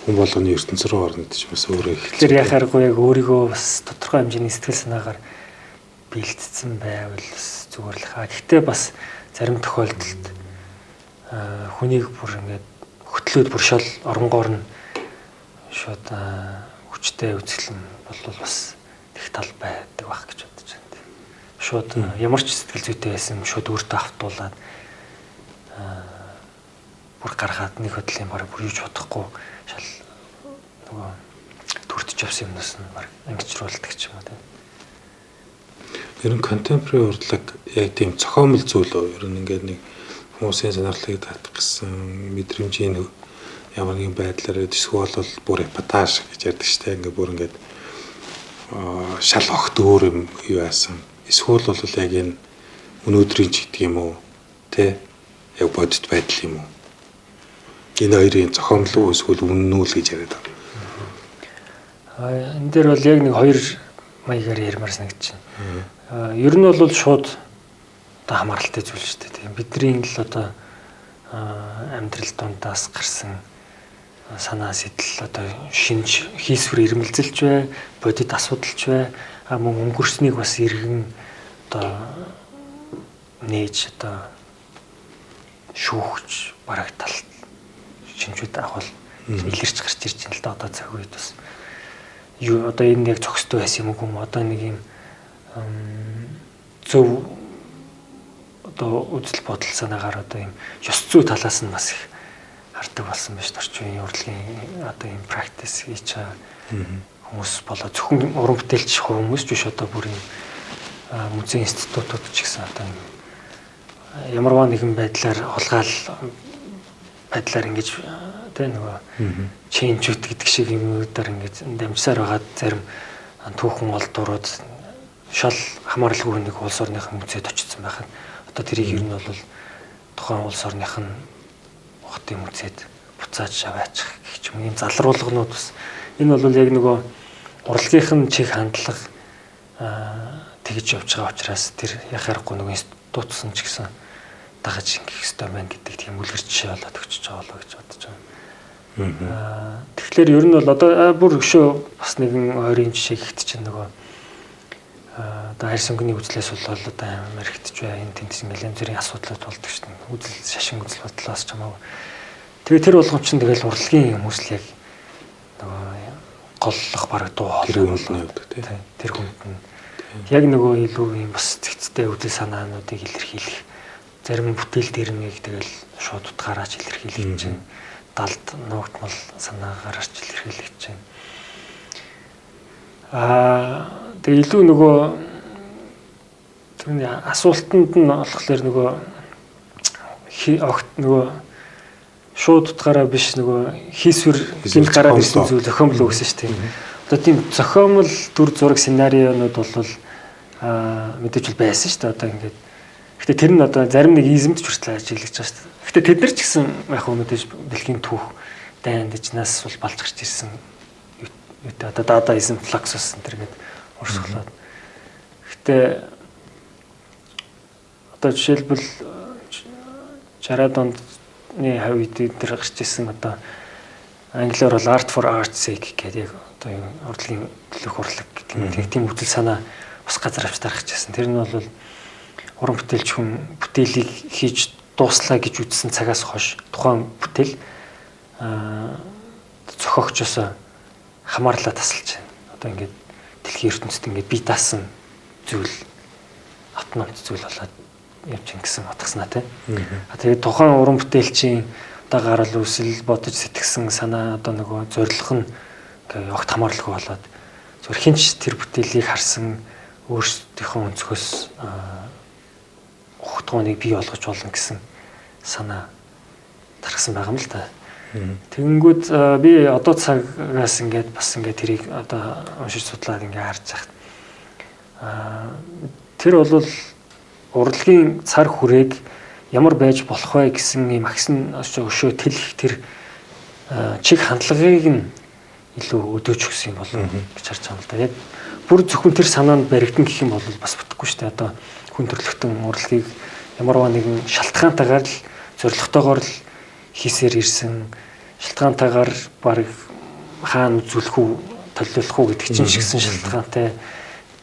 хүн болгоны ертөнц рүү орно гэж бас өөрөө их. Тэгэхээр яхааргүй яг өөрийгөө бас тодорхой хэмжээний сэтгэл санаагаар бэлтцсэн байвал бас зүгээр л хаа. Гэхдээ бас зарим тохиолдолд хүнийг бүр ингээд хөтлөөд бүр шал оронгоор нь шууд хүчтэй үзэсгэлэн бол бас тех тал байдаг байх гэж бодож байна. Шууд ямар ч сэтгэл зүйтэй байсан шууд өөртөө автуулаад бүр гаргаад нэг хөдлийн бараг бүр юу ч бодохгүй шал нөгөө төрдөж явсан юмнаас нь бараг ангижруулдаг ч юм уу тийм. Ер нь contemporary урлаг яг тийм зохиомл зүйл үү? Ер нь ингээд нэг хүмүүсийн сонирхлыг татах гэсэн мэдрэмжийн ямар нэгэн байдлаар эсвэл бол бүр эпатаж гэж ярьдаг шүү дээ. Ингээд бүр ингээд шал огт өөр юм юу яасан. Эсвэл бол яг энэ өнөөдрийн ч гэдэг юм уу? Тэ? Яг бодит байдал юм уу? Энэ хоёрын зохиомл уу эсвэл үнэн үү л гэж яриад байгаа. Энэ дээр бол яг нэг хоёр маягаар ярмаар санагдаж байна. Ер нь бол шууд одоо хамааралтай зүйл шүү дээ. Тийм бидний л одоо амьдрал дундаас гарсан санаа сэтэл одоо шинж хийсвэр ирмэлзэлж бай, бодит асуудалж бай, мөн өнгөрснийг бас эргэн одоо нээж одоо шүүхч бараг тал шинжүүд авах илэрч гарч ирж байна л да одоо цаг үед бас юу одоо энэ яг зохистой байсан юм уу юм одоо нэг юм зөв одоо үзэл бодол санаагаар одоо юм ёс зүй талаас нь бас их хардаг болсон байж орчин үеийн урлагийн одоо юм практис хийж байгаа хүмүүс болоо зөвхөн уран бүтээлч хүмүүс ч биш одоо бүр юм музей институтууд ч гэсэн одоо юм ямарваа нэгэн байдлаар хулгаал байдлаар ингэж тэ нөгөө ченжүүд гэдэг шиг юмнуудаар ингэж дамжсаар байгаа зарим түүхэн олдурууд шал хамааралгүй нэг улс орныхан музейд очсон байхад одоо тэрийг ер нь бол тухайн улс орных нь хотын музейд буцааж аваачих гэх юм ийм залруулганууд бас энэ бол яг нөгөө урлагийнх нь чих хандлага тэгж явж байгаа учраас тэр яхаарахгүй нөгөө институтсан ч гэсэн дагаж ингэх ёстой байна гэдэг тийм үлгэр жишээ болоод өгчөж байгаа болоо гэж бодож байна. Тэгэхээр ер нь бол одоо бүр өшөө бас нэгэн ойрын жишээ гэхэд чинь нөгөө одоо хайр сөнгөний үзлээс бол одоо Америкт ч бай энэ тэнд ингээл янз бүрийн асуудлууд болдог шүү дээ. Үзэл шашин үзэл бодлоос ч хамаагүй. Тэгээ тэр болгон чинь тэгэл урлагийн хүмүүс л яг нөгөө голлох бараг дуу хоолой болоод явдаг тий. Тэр хүнд нь яг нөгөө илүү юм бас зэгцтэй үзэл санаануудыг илэрхийлэх зарим бүтээл дээр нэг тэгэл шууд утгаараач илэрхийлэх чинь далд нуугдмал санаагаарч илэрхийлэх чинь. Тэгээ илүү нөгөө түүний асуултанд нь болохоор нөгөө огт нөгөө шууд утгаараа биш нөгөө хийсвэр гинт гараад ирсэн зүйл зохиомл өгсөн шүү дээ. Одоо тийм зохиомл дүр зураг сценарионууд бол мэдээж бол байсан шүү дээ. Одоо ингээд гэтээ тэр нь одоо зарим нэг измд ч хүртэл ажиглаж байгаа шүү дээ. Гэтээ тэд нар ч гэсэн яг хөө мэдээж дэлхийн түүх дайн дижнаас бол балж гарч ирсэн Юутай одоо дадаизм, флаксус энэ төр гээд урсгалаад. Гэхдээ одоо жишээлбэл 60-аад онд хавь үед тэр гарч ирсэн одоо англиар бол art for art's sake гэдэг яг одоо юм урлагийн төлөх урлаг гэдэг юм. Тийм үзэл санаа бас газар авч тарах гэсэн. Тэр нь бол уран бүтээлч хүн бүтээлийг хийж дууслаа гэж үзсэн цагаас хойш тухайн бүтээл зохиогчоос хамаарлаа тасалж байна. Одоо ингээд дэлхийн ертөнцид ингээд бие даасан зүйл автономт зүйл болоод явж гин гэсэн утгаснаа тий. Тэгээд тухайн уран бүтээлчийн одоо гарал үүсэл бодож сэтгэсэн санаа одоо нөгөө зорилго нь ингээ огт хамааралгүй болоод зөвхөн хинч тэр бүтээлийг харсан өөрсдийнхөө өнцгөөс ухтгууныг бий болгож болно гэсэн санаа тархсан байгаа юм л та. Тэгэнгүүт би одоо цагаас ингээд бас ингээд тэрийг одоо уншиж судлаад ингээд харж байхад тэр бол урлагийн цар хүрээг ямар байж болох вэ гэсэн юм агсан өшөө тэлэх тэр чиг хандлагыг нь илүү өдөөж өгсөн юм болов гэж харж байгаа юм л да. Яг бүр зөвхөн тэр санаанд баригдан гэх юм бол бас бүтэхгүй шүү дээ. Одоо хүн төрөлхтөн урлагийг ямарваа нэгэн шалтгаантайгаар л зорилготойгоор л хийсээр ирсэн, шалтгаантайгаар баг хаана үзүүлэх үү, толиулах уу гэдэг чинь шигсэн шалтгаантай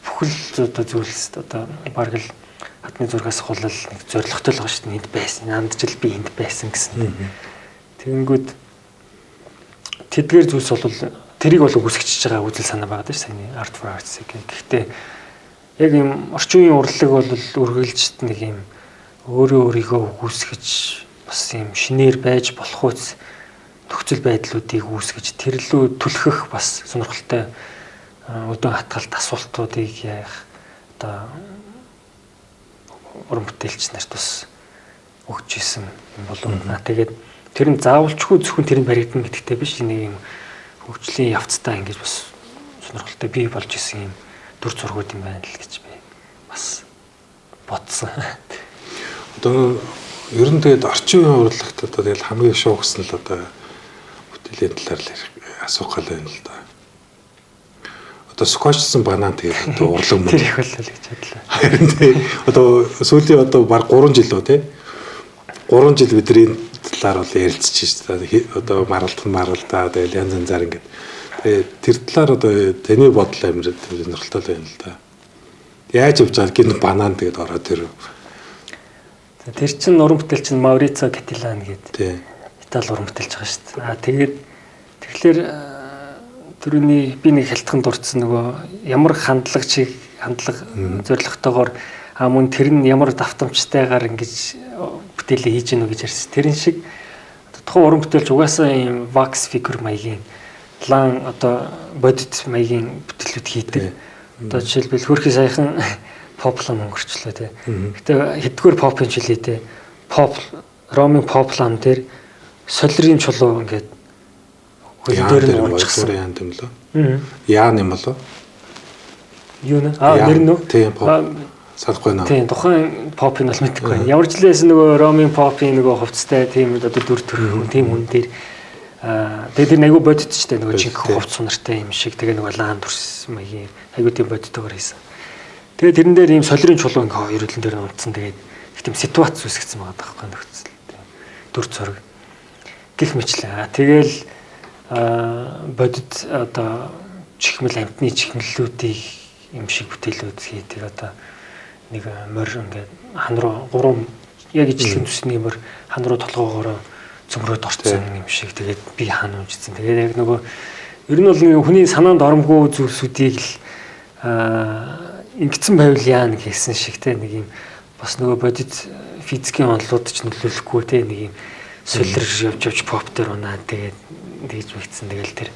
бүхэл одоо зүйлс одоо баг л хадны зургаас хулал нэг зорилготой л байгаа шүү дээ. Энд байсан, андж л би энд байсан гэсэн. Тэгэнгүүт тэдгээр зүйлс бол тэрийг бол үгүйсгэж байгаа үзэл санаа байгаа дээ саяны art for art's sake. Гэхдээ яг юм орчин үеийн урлаг бол үргэлж нэг юм өөрөө өөрийгөө үгүйсгэж бас юм шинээр байж болох үс нөхцөл байдлуудыг үүсгэж тэрлүү түлхэх бас сонирхолтой өдөн хатгалт асуултуудыг яах одоо уран бүтээлч нарт бас өгч исэн юм болов. Тэгээд тэр нь заавалчгүй зөвхөн тэр нь баригдана гэдэгтэй биш, нэг юм хөгжлийн явцдаа ингэж бас сонирхолтой бий болж исэн юм дүр зургууд юм байна л гэж би бас бодсон. Одоо ер нь тэгээд орчин үеийн урлагт одоо тэгэл хамгийн шуугсан л одоо бүтээлийн талаар л асуух гал байна л да. Одоо скотчсон банан тэгээд одоо урлаг мөн. Тэр их боллоо гэж бодлоо. Харин тий одоо сүүлийн одоо баг 3 жил үү тий 3 жил бидний талаар бол ярилцж шүү дээ. Одоо маргалдах нь маргалдаа тэгэл янз янзаар ингээд. Тэгээд тэр талаар одоо таны бодол амар сонирхолтой байна л да. Яаж явж байгаа гин банан тэгээд ороод тэр. Тэр чинь уран бүтээлч нь Маурицо Кателан гэдэг. Итали уран бүтээлч байгаа шүү дээ. Аа тэгээд тэгэхээр түрүүний би нэг хялтхан дурдсан нөгөө ямар хандлага чиг хандлага зорилготойгоор мөн тэр нь ямар давтамжтайгаар ингэж бүтээлээ хийж гэнэ үү гэж ярьсан. Тэрэн шиг тухайн уран бүтээлч угаасаа ийм wax figure маягийн лан одоо бодит маягийн бүтээлүүд хийдэг. Одоо жишээлбэл хөрхи саяхан поплам өнгөрчлөө тий. Гэтэ хэддүгээр попын жилээ тий. Поп Ромын поплам дээр солирын чулуу ингээд хөл дээр нь унчихсан. Яан юм лөө. Яан юм болов? Юу нэ? Аа нэр нь үү? Тийм поп. Санахгүй наа. Тийм тухайн попыг бол мэдэхгүй байна. Ямар ч лээс нөгөө Ромын попын нөгөө хувцастай тийм одоо дүр төрх хүн тийм хүн дээр тэгээд тэр айгүй бодит ч гэдэг нөгөө жинхэнэ хувц сунартай юм шиг тэгээ нөгөө лаан дүрс маягийн айгүй тийм бодиттойгоор хийсэн. Тэгээд тэрэн дээр ийм солирын чулуу ингээ ерөөлөн дээр унтсан. Тэгээд их тийм ситуац үүсгэсэн байгаа байхгүй нөхцөл. Дүр зураг гих мэтлээ. Тэгэл бодит одоо чихмэл амтны чихмэллүүдийг юм шиг бүтээлүүд хийдэг одоо нэг морь ингээд хан руу гурван яг ижлэгэн төсний морь хан руу толгоогоороо цөмрөөд орцсон юм шиг тэгээд би хан унжсэн. Тэгээд яг нөгөө ер нь бол нэг хүний санаанд оромгүй зүйлсүүдийг л ингэсэн байвал яана гэсэн шиг те нэг юм бас нөгөө бодит физикийн онолууд ч нөлөөлөхгүй те нэг юм солир явж явж поп дээр унаа тэгээд тэгж мэгцэн. Тэгэл тэр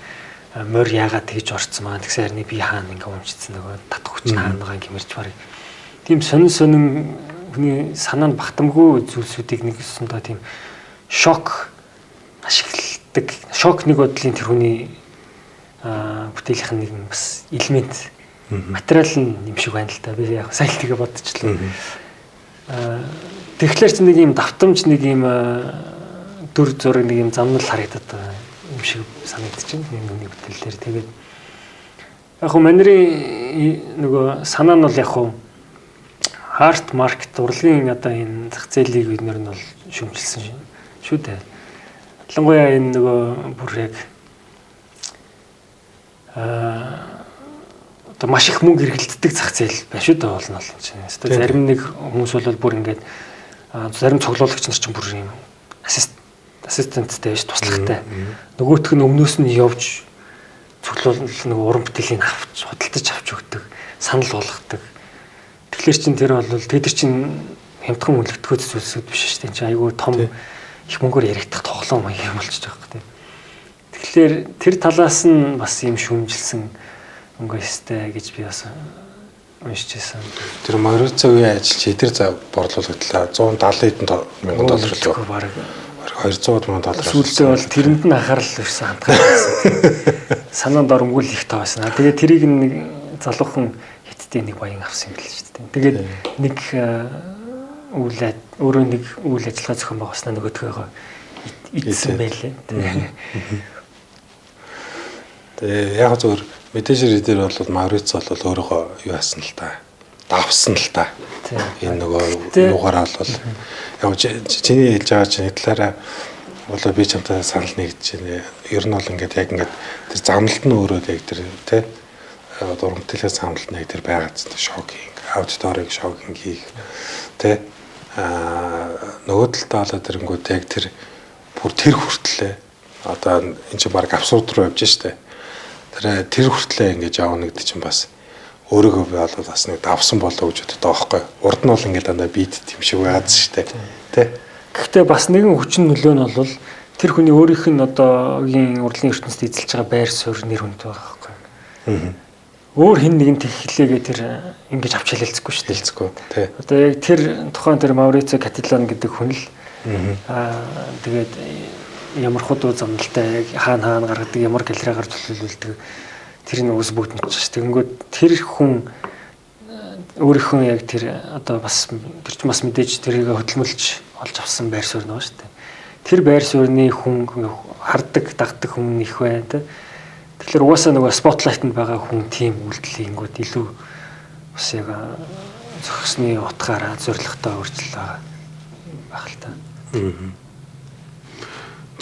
морь яагаад тэгж орцсон маа тэгсэн харин би хаана ингээ унжчихсан нөгөө татах хүч хаанагаа гэмэрч барыг тийм сонин сонин хүний санаанд багтамгүй зүйлсүүдийг нэг өсөндөө тийм шок ашигладаг. Шок нэг бодлын тэр хүний бүтээлийнх нь нэг бас элемент материал нь юм шиг байна л да. Би яг сайн л тэгээ бодчихлоо. Тэгэхээр чи нэг юм давтамж нэг юм дүр зураг нэг юм замнал харагдаад байгаа юм шиг санагдчихэв. Нэг хүний бүтээл дээр тэгээд Яг хөө манерын нөгөө санаа нь бол яг хөө art market урлагийн одоо энэ зах зээлийг бид нар нь бол шүүмжилсэн шүү дээ. Ялангуяа энэ нөгөө бүр яг одоо маш их мөнгө эргэлддэг зах зээл байна шүү дээ болно л чинь. Эсвэл зарим нэг хүмүүс бол бүр ингээд зарим цуглуулагч нар чинь бүр юм ассистенттэй биш туслахтай. Нөгөөх нь өмнөөс нь явж цуглуул нөгөө уран бүтээлийн авч худалдаж авч өгдөг, санал болгодог. Тэгэхээр чин тэр бол тэд нар чин хямдхан үнэлэгдэхүйц зүйлсүүд биш шүү дээ. Энд чинь айгүй том их мөнгөөр яригдах тоглоом маяг юм болчихж байгаа юм. Тэгэхээр тэр талаас нь бас юм шүүмжилсэн өнгөстэй гэж би бас уншиж байсан. Тэр Маурициогийн ажил чи эдгээр за борлуулагдлаа 170 хэдэн мянган доллар лөө. Бараг 200 мянган доллар. Сүүлдээ бол тэрэнд нь анхаарал өрсөн хандгаа байсан. Санаанд оромгүй л их тоо байсан. Тэгээд тэрийг нэг залуухан хятадын нэг баян авсан юм л шүү дээ. Тэгээд нэг үйл өөрөө нэг үйл ажиллагаа зохион байгуулснаа нөгөөдгөөгөө идсэн байлээ. Тэгээ яг зөвөр мэдээж хэрэг дээр бол Мауриц бол өөрөөхөө юу яасан л та. Давсан л та. Энэ нөгөө юугаараа бол яг чиний хэлж байгаа чинь талаараа бол би чамтай санал нэгдэж байна. Ер нь бол ингээд яг ингээд тэр замналт нь өөрөө яг тэр тий уран бүтээлийн замналт нь яг тэр байгаад шокинг, аудиторийг шокинг хийх тий нөгөө талдаа болоод ирэнгүүт яг тэр бүр тэр хүртлээ одоо эн чинь баг абсурд руу явж штэ. Тэр хүртлээ ингэж явна гэдэг чинь бас өөрийгөө би бол бас нэг давсан болоо гэж боддог байхгүй. Урд нь бол ингээд дандаа бит юм шиг байгаад штэ. Тэ. Гэхдээ бас нэгэн хүчин нөлөө нь бол тэр хүний өөрийнх нь одоогийн урлагийн ертөнцид эзэлж байгаа байр суурь нэр хүнд байгаа байхгүй. Өөр хэн нэгэн тэгхлээгээ тэр ингэж авч хэлэлцэхгүй шүү дээ. Хэлцэхгүй. Тэ. Одоо яг тэр тухайн тэр Маурицио Кателан гэдэг хүн л тэгээд ямар худуу замналтай яг хаана хаана гаргадаг, ямар галерейгаар төлөөлүүлдэг тэр нь үс бүгд мэдчих ш. Тэгэнгүүт тэр хүн өөрийнхөө яг тэр одоо бас тэр чинь бас мэдээж тэрийг хөдөлмөрлөж олж авсан байр суурь нэг шүү дээ. Тэр байр суурьны хүн хардаг, дагдаг хүн их байна тэ. Тэгэхээр угаасаа нөгөө спотлайтанд байгаа хүн тийм үйлдэл хийнгүүт илүү бас яг зохисны утгаараа зоригтой өөрчлөл байгаа байх л та.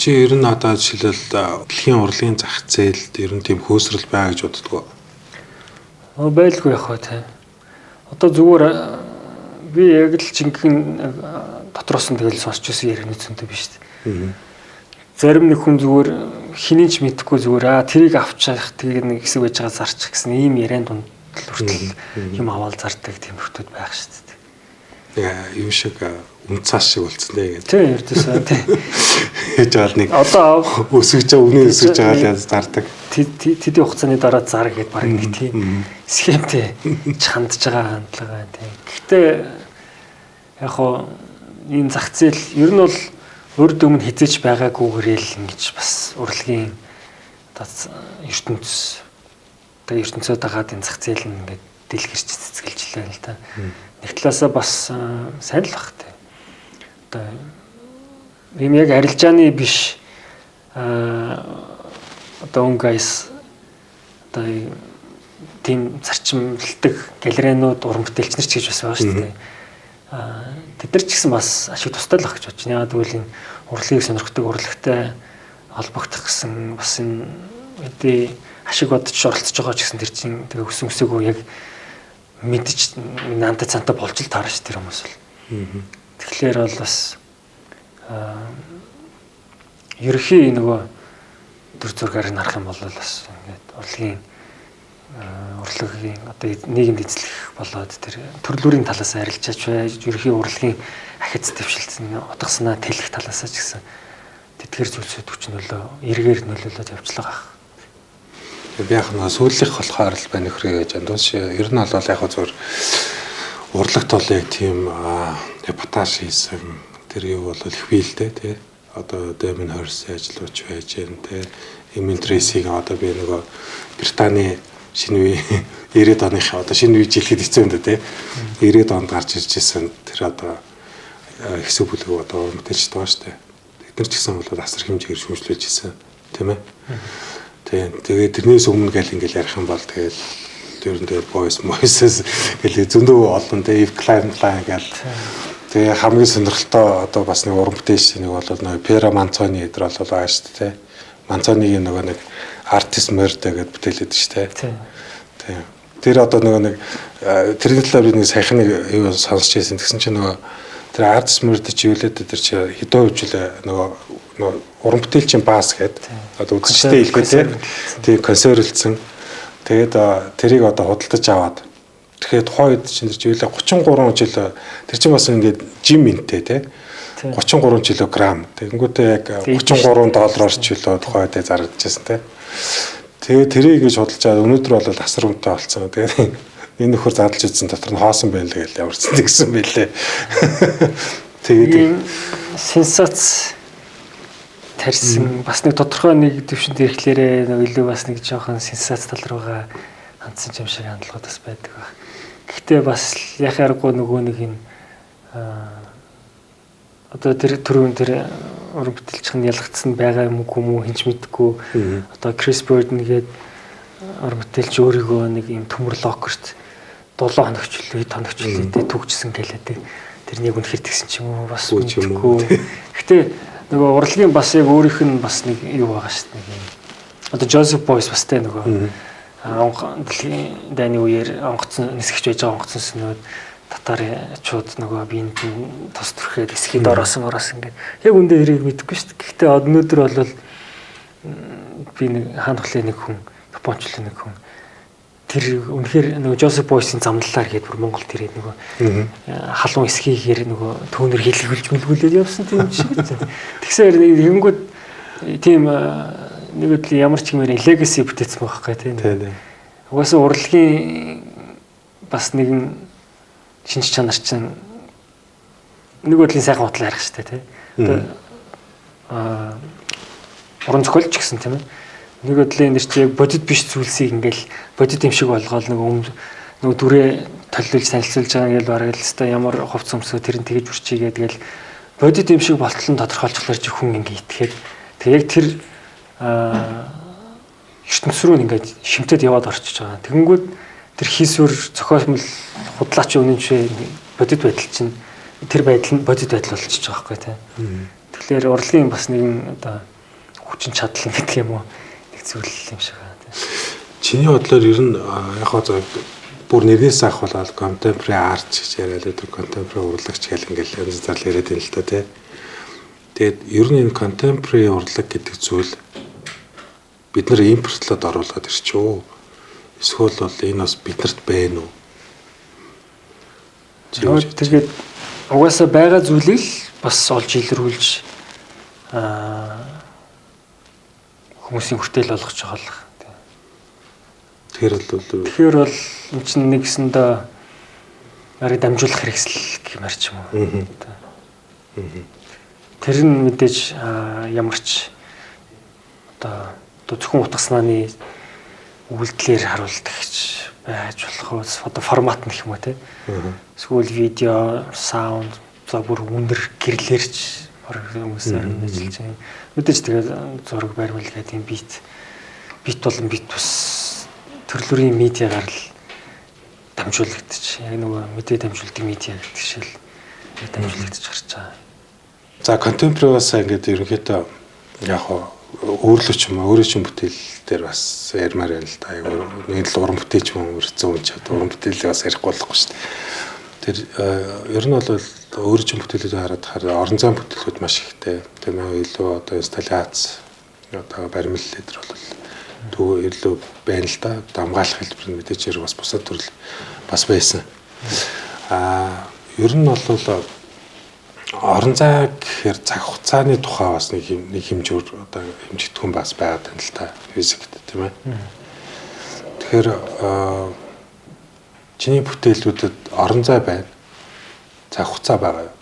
Чи ер нь одоо жишээлбэл дэлхийн урлагийн зах зээлд ер нь тийм хөөсрөл байгаа гэж боддгоо? Байлгүй яах вэ те. Одоо зүгээр би яг л жинхэнэ дотроос нь тэгэл сонсч байсан яригны зөнтэй биш үү. Зарим нэг хүн зүгээр хэний ч мэдэхгүй зүгээр тэрийг авчих тэгээд нэг хэсэг байж байгаа зарчих гэсэн ийм яриан дунд хүртэл юм аваал зардаг тийм хүмүүс байх шүү дээ. Юм шиг үнцаас шиг болцсон дээ гэдэг. Тийм ердөөсөө тийм. Хийж байгаа нэг одоо өсөж байгаа үнэ өсөж байгаа л зардаг. Тэдний хугацааны дараа зар гэдээ баг нэг тийм схемтэй хандж байгаа хандлага байна тийм. Гэхдээ яг хоо энэ зах зээл ер нь бол урд өмнө хизээч байгаагүйгээр л ингэж бас урлагийн одоо ертөнц одоо ертөнцөө дагаад энэ зах зээл нь ингээд дэлгэрч цэцгэлжлээ л та. Нэг талаасаа бас сайн л бах тийм. Одоо ийм яг арилжааны биш одоо өнгө айс одоо тийм зарчимлдаг галерейнууд уран бүтээлч нар ч гэж бас байгаа шүү дээ. Тэд нар ч гэсэн бас ашиг тустай л ах гэж бодож байна. Яагаад гэвэл энэ урлагийг сонирхдаг, урлагтай холбогдох гэсэн бас энэ мэдээ ашиг бодож оролцож байгаа ч гэсэн тэр чинь тэгээ өсөн өсөөгөө яг мэдж нанта цанта болж л таарна ш тэр хүмүүс бол. Тэгэхээр бол бас ерөнхий нөгөө төр зургаар нь харах юм бол бас ингээд урлагийн одоо нийгэмд эзлэх болоод тэр төрлүүрийн талаас арилжаач байж ерөнхий урлагийн ахиц дэвшилтэн утга санаа тэлэх талаас ч гэсэн тэдгэр зүйлсүүд хүч нөлөө эргээр нөлөөлөд явчлаа гах. Би яг нэг сүүлийнх болохоор л байна нөхрөө гэж андуус ер нь бол яг зөвөр урлагт бол яг тийм репортаж хийсэн тэр юу бол их бий л дээ тий. Одоо Дэмин Херс ажиллууч байж гэн тий. Эмил Трейсиг одоо би нөгөө Британий шинэ үе 90-ад оных одоо шинэ үе жилхэд хэцүү юм да тий. 90-ад онд гарч ирж исэн тэр одоо хэсэг бүлэг одоо уран бүтээлч байгаа шүү дээ. Тэд нар ч гэсэн бол асар хэмжээгээр шүүмжлүүлж исэн тийм ээ. Тийм. Тэгээд тэрнээс өмнө гэл ингээл ярих юм бол тэгэл ер нь тэгэл Boys Moises гэл зөндөө олон тэ Yves Klein гэл. Тэгээ хамгийн сонирхолтой одоо бас нэг уран бүтээлч нэг бол нөгөө Пера Манцони эдэр бол байгаа шүү дээ. Манцонигийн нөгөө нэг Artist Murder гэдээ бүтээлээд шүү дээ. Тийм. Тэр одоо нөгөө нэг тэрний талаар би нэг саяхан нэг юу сонсч байсан. Тэгсэн чинь нөгөө тэр Artist Murder чи юу лээ тэр чи хэдэн хувьжлээ нөгөө уран бүтээлчийн баас гэдэг одоо үзэгчтэй хэлбэ тий. Тийм консервлцсэн. Тэгээд тэрийг одоо худалдаж аваад тэгэхээр тухайн үед чинь тэр чи юу лээ 33 жил тэр чинь бас ингээд жим минтэй тий. 33 кг. Тэгэнгүүтээ яг 33 доллараар ч үлээ тухайн үед зарагдчихсан тий. Тэгээ тэрийг ингэж худалдаж аваад өнөөдөр бол асар үнэтэй болсон. Тэгээд энэ нөхөр задлж үзсэн дотор нь хоосон байна л гэж ямар ч тэгсэн байлээ. Тэгээд сенсац тарьсан бас нэг тодорхой нэг төвшөнд ирэхлээрээ нэг илүү бас нэг жоохон сенсац тал руугаа хандсан юм шиг хандлагууд бас байдаг баг. Гэхдээ бас яхаа аргагүй нөгөө нэг юм одоо тэр түрүүн тэр уран бүтээлч нь ялгцсан байгаа юм уу юм уу хинч мэдэхгүй. Одоо Крис Бёрден гээд уран бүтээлч өөрийгөө нэг юм төмөр локерт 7 хоног ч үлээ хэд хоног ч үлээ тэ түгжсэн гэлээ. Тэрнийг үнэхэр тэгсэн ч юм уу бас мэдэхгүй. Гэхдээ нөгөө урлагийн бас яг өөрийнх нь бас нэг юу байгаа шүү дээ. Нэг юм. Одоо Жозеф Бойс бас тэ нөгөө дэлхийн дайны үеэр онгоцон нисгэж байж байгаа онгоцон сөнөөд татарчууд нөгөө биед нь тус түрхээд эсхийд ороосон ингээд яг үндэ тэрийг мэдэхгүй шүү дээ. Гэхдээ өнөөдөр бол би нэг хаан тухлын нэг хүн Япончлын нэг хүн тэр үнэхээр нөгөө Жозеф Бойсын замналаар гээд бүр Монголд ирээд нөгөө халуун эсхийгээр нөгөө төөнөр хилгүүлж мэлгүүлээд явсан тийм шиг. Тэгсээр тэгэнгүүт тийм нэг үл ямар ч юмэр легаси бүтээсэн байхгүй тийм. Угаасаа урлагийн бас нэгэн шинж чанар чинь нэг үлийн сайхан хутлаа ярих штэ тий. Одоо уран зохиолч гэсэн тийм ээ. Нэг өдлийн нэр чи яг бодит биш зүйлсийг ингээл бодит юм шиг болгоол нөгөө дүрээ толиулж танилцуулж байгаа ингээл бараг л өстой ямар хувц өмсөө тэр нь тэгэж үрчийгээ тэгэл бодит юм шиг болтол нь тодорхойлцлоор чи хүн ингээ итгээд тэг яг тэр ертөнц рүү ингээд шимтэд яваад орчиж байгаа. Тэгэнгүүт тэр хийсвэр зохиомл худлаач үнэн ч бодит байдал чинь тэр байдал нь бодит байдал болчихж байгаа байхгүй тий. Тэгэхээр урлагийн бас нэгэн одоо хүчин чадал гэдэг юм уу нэг зүйл юм шиг байна тий. Чиний бодлоор ер нь яг хоо бүр нэрнээс авах бол contemporary art гэж яриад байдаг, contemporary урлагч гэл ингээл янз зарлал яриад байна л та тий. Тэгээд ер нь энэ contemporary урлаг гэдэг зүйл бид нар импортлоод оруулаад ирчихөө. Эсвэл бол энэ бас биднэрт байна уу? Тэгээд угаасаа байгаа зүйлийг л бас олж илрүүлж хүмүүсийн хүртээл болгож байгаа л. Тэгэхээр бол энэ чинь нэгсэндээ нарыг дамжуулах хэрэгсэл гэмээр ч юм уу. Тэр нь мэдээж ямар ч одоо зөвхөн утга санааны үйлдэлээр харуулдаг гэж байж болох уу? Одоо формат нь гэх юм уу те. Эсвэл видео, саунд, за бүр үнэр гэрлэрч бараг хүмүүс ажиллаж байгаа. Мэдээж тэгээд зураг баримл гэдэг юм бит болон бит бас төрлөрийн медиагаар л дамжуулагдчих. Яг нөгөө мэдээ дамжуулдаг медиа гэдэг шиг л дамжуулагдчих гарч байгаа. За contemporary-аас ингээд ерөнхийдөө яг хоо өөрлөч юм өөрөө чинь бүтээл дээр бас ярмаар байна л да. Айгу нэг л уран бүтээлч юм өрцөн үн чад уран бүтээлээ бас ярихгүй болохгүй шүү дээ. Тэр ер нь бол өөрөө чинь бүтээлүүдээ хараад хараа орон зайн бүтээлүүд маш ихтэй. Тийм ээ илүү одоо инсталляц одоо баримл лидер бол төгөө илүү байна л да. Дамгаалах хэлбэр нь мэдээж хэрэг бас бусад төрөл бас байсан. Ер нь бол орон зай гэхээр цаг хугацааны тухай бас нэг хэмжүүр одоо хэмжигдэхүүн бас байгаад байна л та физикт тийм ээ. Тэгэхээр чиний бүтээлүүдэд орон зай байна. Цаг хугацаа байгаа юу?